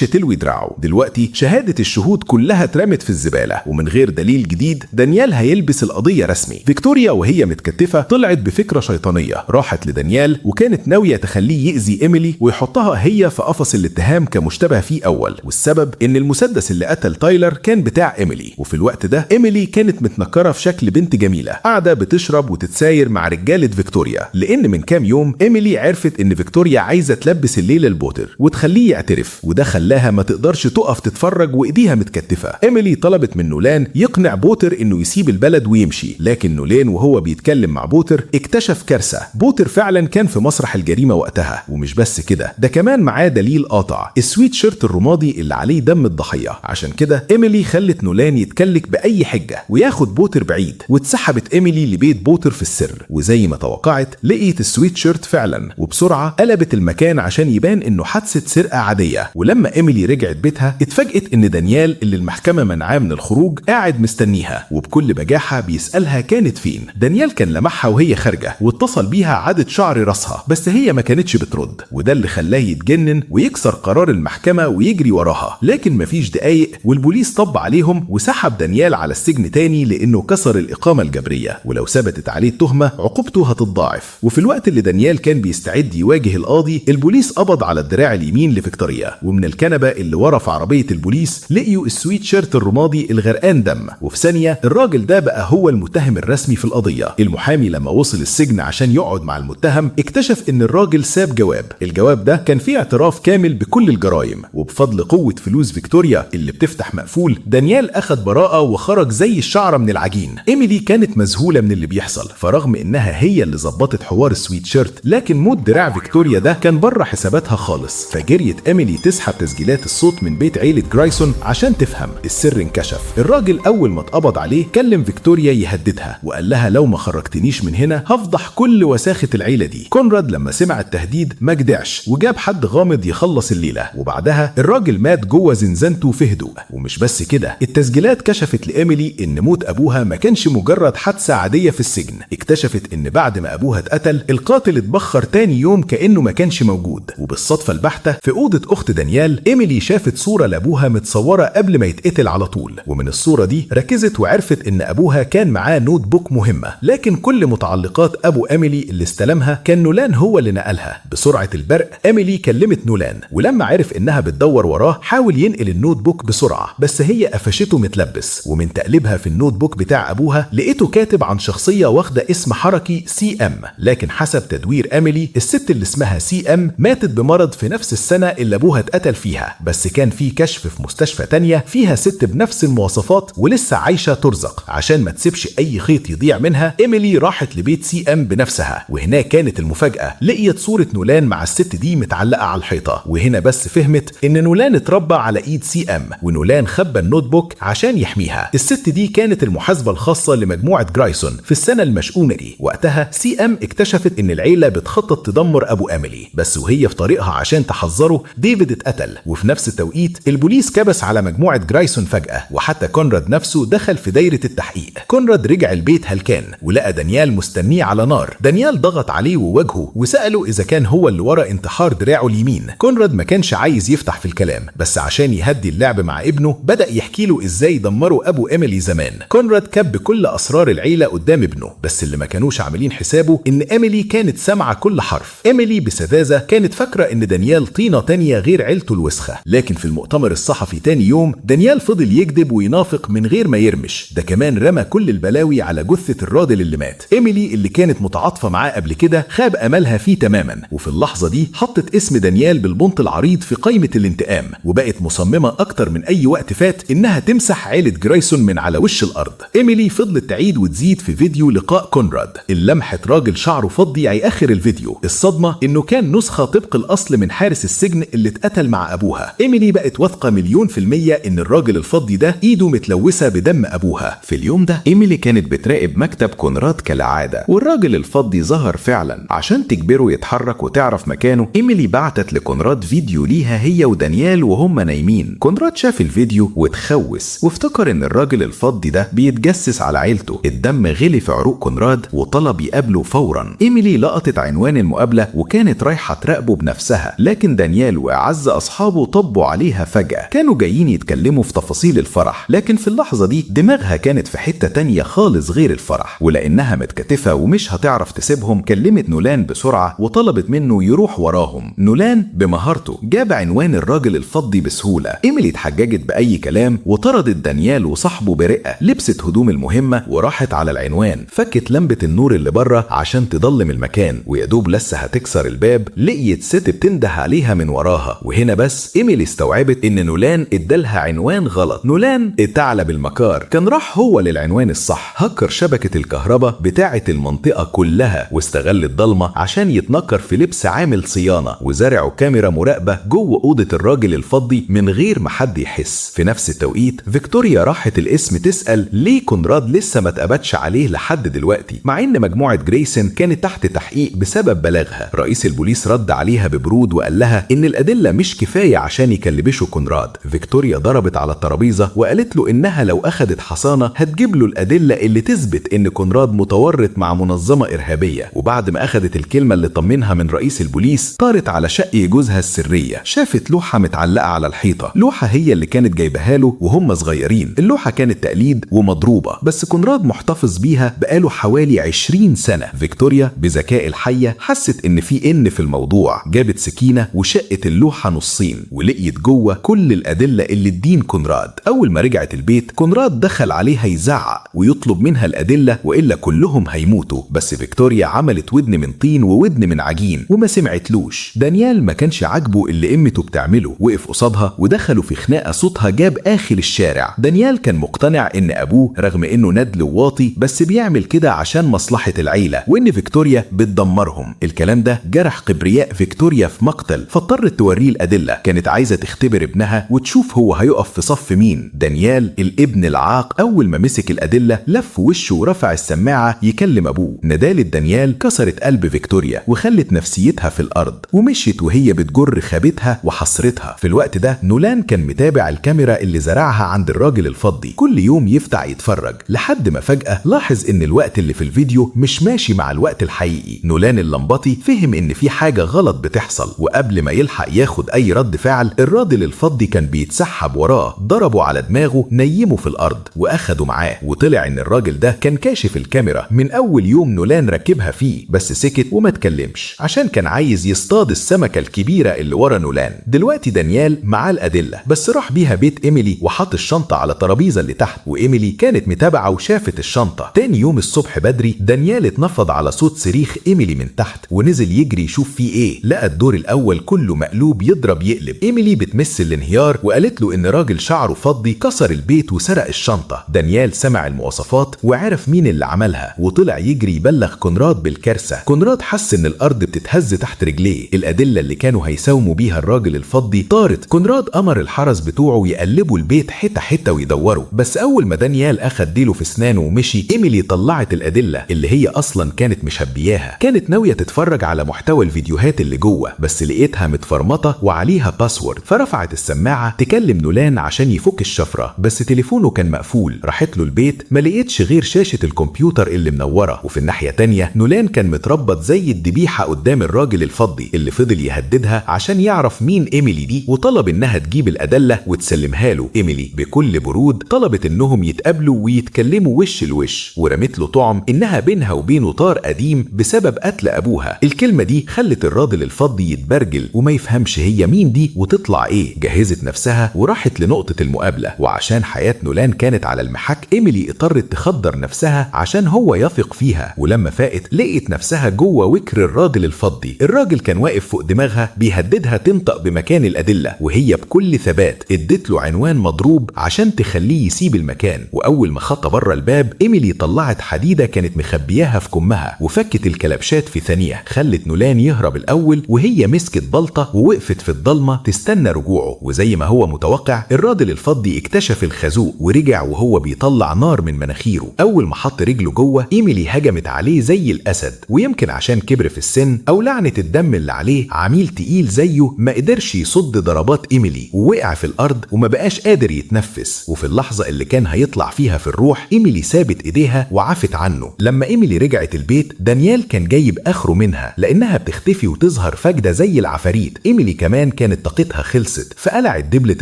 تلوي دراعه. دلوقتي شهادة الشهود كلها اترمت في الزبالة، ومن غير دليل جديد دانيال هيلبس القضية رسمي. فيكتوريا وهي متكتفة طلعت بفكرة شيطانية، راحت لدانيال وكانت ناوية تخليه يأذي إيميلي ويحطها هي في قفص الاتهام كمشتبه فيه أول، والسبب إن المسدس اللي قتل تايلر كان بتاع إيميلي. وفي الوقت ده إيميلي كانت متنكرة في شكل بنت جميلة قاعدة بتشرب وتتساير مع رجالة فيكتوريا، لأن من كام يوم إيميلي عرفت إن فيكتوريا عايزة تلبس الليلة لبوتر وتخليه يعترف، وده خلاها ما تقدرش تقف تتفرج وإيديها متكتفة. إيميلي طلبت من نولان يقنع بوتر إنه يسيب البلد ويمشي، لكن نولان وهو بيتكلم مع بوتر اكتشف كارثة. بوتر فعلا كان في مسرح الجريمة وقتها، ومش بس كده، ده كمان معاه دليل قاطع، السويت شيرت الرمادي اللي عليه دم الضحية. عشان كده إيميلي خلت نولان يتكلك بأي حجة وياخد بوتر بعيد، واتسحبت إيميلي لبيت بوتر في السر، وزي ما توقعت لقيت السويت شيرت فعلا، وبسرعة قلبت المكان عشان يبان إنه حادثة سرقة عادية. ولما إيميلي رجعت بيتها اتفاجئت إن دانيال اللي المحكمة منعاه من الخروج قاعد مستنيها، وبكل بجاحة بيسألها كانت فين. دانيال كان لمحها وهي خارجة واتصل بيها عدد شعر راسها، بس هي ما كانتش بترد، وده اللي خلاه يتجنن ويكسر قرار المحكمة ويجري وراها. لكن مفيش دقايق والبوليس طب عليهم وسحب دانيال على السجن تاني لأنه كسر الإقامة الجبرية، ولو ثبتت عليه التهمة عقوبته هتتضاعف. وفي الوقت اللي دانيال كان بيستعد يواجه القاضي، البوليس قبض على الدراع اليمين لفيكتوريا، ومن الكنبة اللي ورا في عربية البوليس لقيوا السويت شيرت الرمادي الغرقان دم، وفي ثانية الراجل ده بقى هو المتهم الرسمي في القضية. المحامي لما وصل السجن عشان يقعد مع المتهم اكتشف ان الراجل ساب جواب، الجواب ده كان فيه اعتراف كامل بكل الجرائم، وبفضل قوة فلوس فيكتوريا اللي بتفتح مقفول دانيال اخد براءة وخرج زي الشعرة من العجين. إيميلي كانت مذهولة من اللي بيحصل، فرغم انها هي اللي ظبطت حوار السويت شيرت، لكن موت دراع فيكتوريا ده كان بره حساباتها خالص. فجريت إيميلي تسحب تسجيلات الصوت من بيت عيلة جرايسون عشان تفهم. السر انكشف. الراجل اول ما اتقبض عليه كلم فيكتوريا يهددها وقال لها لو ما خرجتنيش من هنا هفضح كل وساخة العيلة دي. كونراد لما سمع التهديد ما جدعش وجاب حد غامض يخلص الليلة، وبعدها الراجل مات جوه زنزانته في هدوء. ومش بس كده، التسجيلات كشفت لإيميلي ان موت ابوها ما كانش مجرد حادثة عادية في السجن. اكتشفت ان بعد ما ابوها اتقتل القاتل اتبخر تاني يوم كأنه ما كانش موجود. وبالصدفة البحتة في أوضة أخت دانيال إيميلي شافت صورة لأبوها متصورة قبل ما يتقتل على طول، ومن الصورة دي ركزت وعرفت إن أبوها كان معاه notebook مهمة، لكن كل متعلقات أبو إيميلي اللي استلمها كان نولان هو اللي نقلها. بسرعة البرق إيميلي كلمت نولان، ولما عرف إنها بتدور وراه حاول ينقل ال notebook بسرعة، بس هي قفشته متلبس، ومن تقليبها في ال notebook بتاع أبوها لقيته كاتب عن شخصية واخدة اسم حركي CM، لكن حسب تدوير إيميلي الست اللي اسمها CM ماتت بمرض في نفس السنة اللي أبوها اتقتل فيها، بس كان في كشف في مستشفى تانية فيها ست بنفس المواصفات ولسه عايشة ترزق. عشان ما تسيبش أي خيط يضيع منها إيميلي راحت لبيت CM بنفسها، وهناك كانت المفاجأة، لقيت صورة نولان مع الست دي متعلقة على الحيطة، وهنا بس فهمت إن نولان اتربى على إيد CM، ونولان خبى ال notebook عشان يحميها. الست دي كانت المحاسبة الخاصة لمجموعة جرايسون في السنة المشؤومة دي. وقتها CM اكتشفت إن العيلة بتخطط تدمر أبو إيميلي، بس وهي في طريقها عشان تحذره ديفيد اتقتل، وفي نفس التوقيت البوليس كبس على مجموعة جرايسون فجأة، وحتى كونراد نفسه دخل في دايرة التحقيق. كونراد رجع البيت هلكان ولقى دانيال مستنيه على نار. دانيال ضغط عليه وواجهه وسأله إذا كان هو اللي ورا انتحار دراعه اليمين. كونراد ما كانش عايز يفتح في الكلام، بس عشان يهدي اللعب مع ابنه بدأ يحكي له إزاي دمروا أبو إيميلي زمان. كونراد كب كل أسرار العيلة قدام ابنه، بس اللي ما كانوش عاملين حسابه إن إيميلي كانت سامعة كل حرف. إيميلي بسذاذة كانت فاكرة إن دانيال طينة تانية غير عيلته الوسخة، لكن في المؤتمر الصحفي تاني يوم دانيال فضل يكذب وينافق من غير ما يرمش. ده كمان رمى كل البلاوي على جثة الراجل اللي مات. إيميلي اللي كانت متعاطفة معاه قبل كده خاب أملها فيه تماما، وفي اللحظة دي حطت اسم دانيال بالبنط العريض في قائمة الانتقام، وبقت مصممة أكتر من أي وقت فات إنها تمسح عيلة جرايسون من على وش الأرض. إيميلي فضلت تعيد وتزيد في فيديو لقاء كونراد اللي لمحت راجل شعره فضي على آخر الفيديو. الصدمة إنه كان نسخة طبق الأصل من حارس السجن اللي اتقتل مع أبوها. إيميلي بقت واثقة 1,000,000% مليون% إن الراجل الفضي ده إيده متلوثة بدم أبوها. في اليوم ده إيميلي كانت بتراقب مكتب كونراد كالعادة، والراجل الفضي ظهر فعلا. عشان تجبره يتحرك وتعرف مكانه، إيميلي بعتت لكونراد فيديو ليها هي ودانيال وهم نايمين. كونراد شاف الفيديو وتخوس وافتكر ان الراجل الفضي ده بيتجسس على عيلته. الدم غلي في عروق كونراد وطلب يقابله فورا. إيميلي لقطت عنوان المقابلة وكانت رايحة تراقبه بنفسها، لكن دانيال وأعز أصحابه طبوا عليها فجأة. كانوا جايين يتكلموا في تفاصيل الفرح، لكن في اللحظة دي دماغها كانت في حتة تانية خالص غير الفرح، ولأنها متكتفة ومش هتعرف تسيبهم كلمت نولان بسرعة وطلبت منه يروح وراهم. نولان بمهارته جاب عنوان الراجل الفضي بسهولة. إيميلي اتحججت بأي كلام وطردت دانيال وصاحبه برقة. لبست هدوم المهمة وراحت على العنوان، فكت لمبة النور اللي بره عشان تضلم المكان، ويدوب لسه هتكسر الباب لقيت ست بتنده عليها من وراها. وهنا بس إيميلي استوعبت إن نولان ادالها عنوان غلط. نولان اتعلى بالمكار، كان راح هو للعنوان الصح، هكر شبكة الكهرباء بتاعة المنطقة كلها، واستغل الضلمة عشان يتنكر في لبس عامل صيانة، وزرعوا كاميرا مراقبة جوه أوضة الراجل الفضي من غير ما حد يحس. في نفس التوقيت فيكتوريا راحت القسم تسأل ليه كونراد لسه ما اتقبضش عليه لحد دلوقتي، مع ان مجموعة جريسون كانت تحت تحقيق بسبب بلاغها. رئيس البوليس رد عليها ببرود وقال لها ان الأدلة مش كفاية عشان يكلبشوا كونراد. فيكتوريا ضربت على الترابيزة وقالت له انها لو اخدت حصانة هتجيب له الأدلة اللي تثبت ان كونراد متورط مع منظمة إرهابية. وبعد ما اخدت الكلمة اللي طمنها من رئيس البوليس طارت على شقة جوزها السرية. شافت لوحة متعلقة على الحيطة، لوحة هي اللي كانت جايبها له وهم صغيرين. اللوحة كانت تقليد ومضروبة، بس كونراد محتفظ بيها بقاله حوالي 20 سنة. فيكتوريا بذكاء الحية حست ان في ان في الموضوع، جابت سكينة وشقت اللوحة نصين ولقيت جوه كل الأدلة اللي تدين كونراد. أول ما رجعت البيت كونراد دخل عليها يزعق ويطلب منها الأدلة وإلا كلهم هيموتوا، بس فيكتوريا عملت ودن من طين وودن من عجين وما سمعتلوش. دانيال ما كانش عاجبه اللي قمته بتعمله، وقف قصادها ودخلوا في خناقة صوتها جاب آخر الشارع. دانيال كان مقتنع إن أبوه رغم إنه ندل وواطي بس بيعمل كده عشان مصلحة العيلة، وإن فيكتوريا بتدمرهم. الكلام ده جرح كبرياء فيكتوريا في مقتل، فاضطرت توريه الأدلة. كانت عايزة تختبر ابنها وتشوف هو هيقف في صف مين. دانيال الابن العاق أول ما مسك الأدلة لف وشه ورفع السماعة يكلم أبوه. ندالة دانيال كسرت قلب فيكتوريا وخلت نفسيتها في الأرض، ومشيت وهي بتجر خابتها وحسرتها. في الوقت ده نولان كان متابع الكاميرا اللي زرعها عند الراجل الفضي، كل يوم يفتح يتفرج، لحد ما فجأة لاحظ إن الوقت اللي في الفيديو مش ماشي مع الوقت الحقيقي. نولان اللمبطي فهم إن في حاجة غلط بتحصل، وقبل ما يلحق ياخد أي رد فعل الراجل الفضي كان بيتسحب وراه، ضربه على دماغه نيمه في الأرض وأخده معاه. وطلع إن الراجل ده كان كاشف الكاميرا من أول يوم نولان ركبها فيه، بس سكت وما تكلمش عشان كان عايز يصطاد السمكة الكبيرة اللي ورا نولان. دلوقتي دانيال معاه الأدلة، بس راح بيها بيت إيميلي وحط الشنطة على الترابيزة اللي تحت، وإيميلي كانت متابعة وشافت الشنطة. تاني يوم الصبح بدري دانيال اتنفض على صوت صريخ إيميلي من تحت ونزل يجري يشوف فيه إيه. لقى الدور الأول كله مقلوب يضرب يقلب. إيميلي بتمس الانهيار وقالت له إن راجل شعره فضي كسر البيت وسرق الشنطة. دانيال سمع المواصفات وعرف مين اللي عملها، وطلع يجري يبلغ كونراد بالكارثة. كونراد حس إن الأرض بتتهز تحت رجليه، الأدلة اللي كانوا هيساوموا بيها الراجل الفضي طارت. كونراد أمر الحرس بتوعه يقلبوا البيت حتة حتة ويدوروا، بس أول ما دانيال أخد ديله في أسنانه ومشي، إيميلي طلعت الأدلة اللي هي أصلا كانت مشبياها. كانت ناوية تتفرج على محتوى الفيديوهات اللي جوه، بس لقيتها متفرمطة وعليها password، فرفعت السماعة تكلم نولان عشان يفك الشفرة، بس تليفونه كان مقفول. راحت له البيت ما لقيتش غير شاشة الكمبيوتر اللي منورة. وفي الناحية تانية نولان كان متربط زي الذبيحة قدام الراجل الفضي اللي فضل يهددها عشان يعرف مين إيميلي دي، وطلب إنها تجيب الأدلة وتسلمها له. إيميلي بكل برود طلبت إنهم يتقابلوا ويتكلموا وش لوش، ورمت له طعم إنها بينها وبينه طار قديم بسبب قتل أبوها. الكلمة دي خلت الراجل الفضي يتبرجل وما يفهمش هي مين دي وتطلع إيه. جهزت نفسها وراحت لنقطة المقابلة، وعشان حياة نولان كانت على المحك إيميلي اضطرت تخدر نفسها عشان هو يثق فيها. ولما فاقت لقيت نفسها جوه وكر الراجل الفضي. الراجل كان واقف فوق دماغها بيهددها تنطق بمكان الأدلة، وهي بكل ثبات ادت له عنوان مضروب عشان تخليه يسيب المكان. وأول ما خط بره الباب إيميلي طلعت حديدة كانت مخبياها في كمها وفكت الكلبشات في ثانية، خلت نولان يهرب الأول، وهي مسكت بلطة ووقفت في الضلمة تستنى رجوعه. وزي ما هو متوقع، الراجل الفضي اكتشف الخازوق ورجع وهو بيطلع نار من مناخيره. اول ما حط رجله جوه، ايميلي هجمت عليه زي الاسد، ويمكن عشان كبر في السن او لعنة الدم اللي عليه، عميل تقيل زيه ما قدرش يصد ضربات ايميلي ووقع في الارض وما بقاش قادر يتنفس. وفي اللحظة اللي كان هيطلع فيها في الروح، ايميلي سابت ايديها وعفت عنه. لما ايميلي رجعت البيت، دانيال كان جايب اخره منها لانها بتختفي وتظهر فجأة زي العفاريت. ايميلي كمان كانت طاقتها خلصت، فقلعت دبلة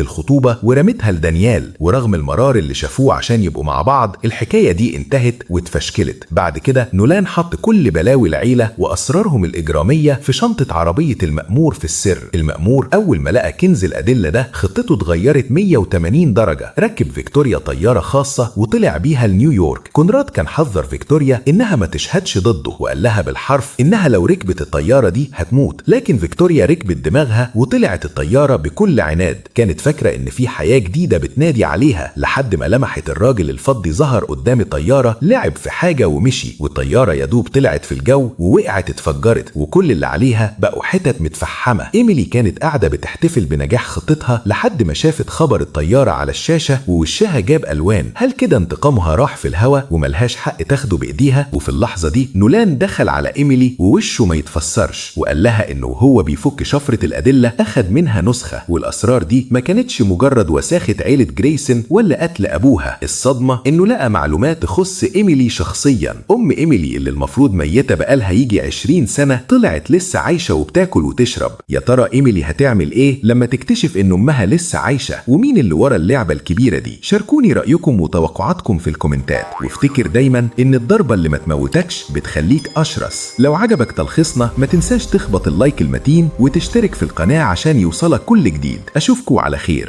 الخطوبة ورمتها لدانيال. ورغم المرار اللي شافوه عشان يبقوا مع بعض، الحكاية دي انتهت واتفشكلت. بعد كده نولان حط كل بلاوي العيلة وأسرارهم الإجرامية في شنطة عربية المأمور في السر. المأمور أول ما لقى كنز الأدلة ده، خطته اتغيرت 180 درجة. ركب فيكتوريا طيارة خاصة وطلع بيها لنيويورك. كونراد كان حذر فيكتوريا إنها ما تشهدش ضده، وقال لها بالحرف إنها لو ركبت الطيارة دي هتموت، لكن فيكتوريا ركبت دماغها وطلعت الطيارة بكل عناد. كانت فاكرة إن في حياة جديدة بتنادي عليها، لحد ما لمحت الراجل الفضي ظهر قدام الطيارة، لعب في حاجة ومشي، والطيارة يدوب طلعت في الجو ووقعت اتفجرت، وكل اللي عليها بقوا حتت متفحمة. إيميلي كانت قاعدة بتحتفل بنجاح خطتها لحد ما شافت خبر الطيارة على الشاشة ووشها جاب ألوان. هل كده انتقامها راح في الهوا وملهاش حق تاخده بإيديها؟ وفي اللحظة دي نولان دخل على إيميلي ووشه ما يتفسرش، وقال لها إنه هو بيفك شفرة الأدلة أخد منها نسخة، والأسرار دي ما كانتش مجرد وساخة عيلة جريسون ولا قتل أبوها. الصدمة إنه لقى معلومات تخص إيميلي شخصيا. أم إيميلي اللي المفروض ميتة بقالها يجي 20 سنة طلعت لسه عايشة وبتاكل وتشرب. يا ترى إيميلي هتعمل إيه لما تكتشف إن أمها لسه عايشة؟ ومين اللي ورا اللعبة الكبيرة دي؟ شاركوني رأيكم وتوقعاتكم في الكومنتات، وافتكر دايما إن الضربة اللي ما تموتكش بتخليك أشرس. لو عجبك تلخيصنا ما تنساش تخبط ال like المتين وتشترك في القناة عشان يوصلك كل جديد. أشوفكوا على خير.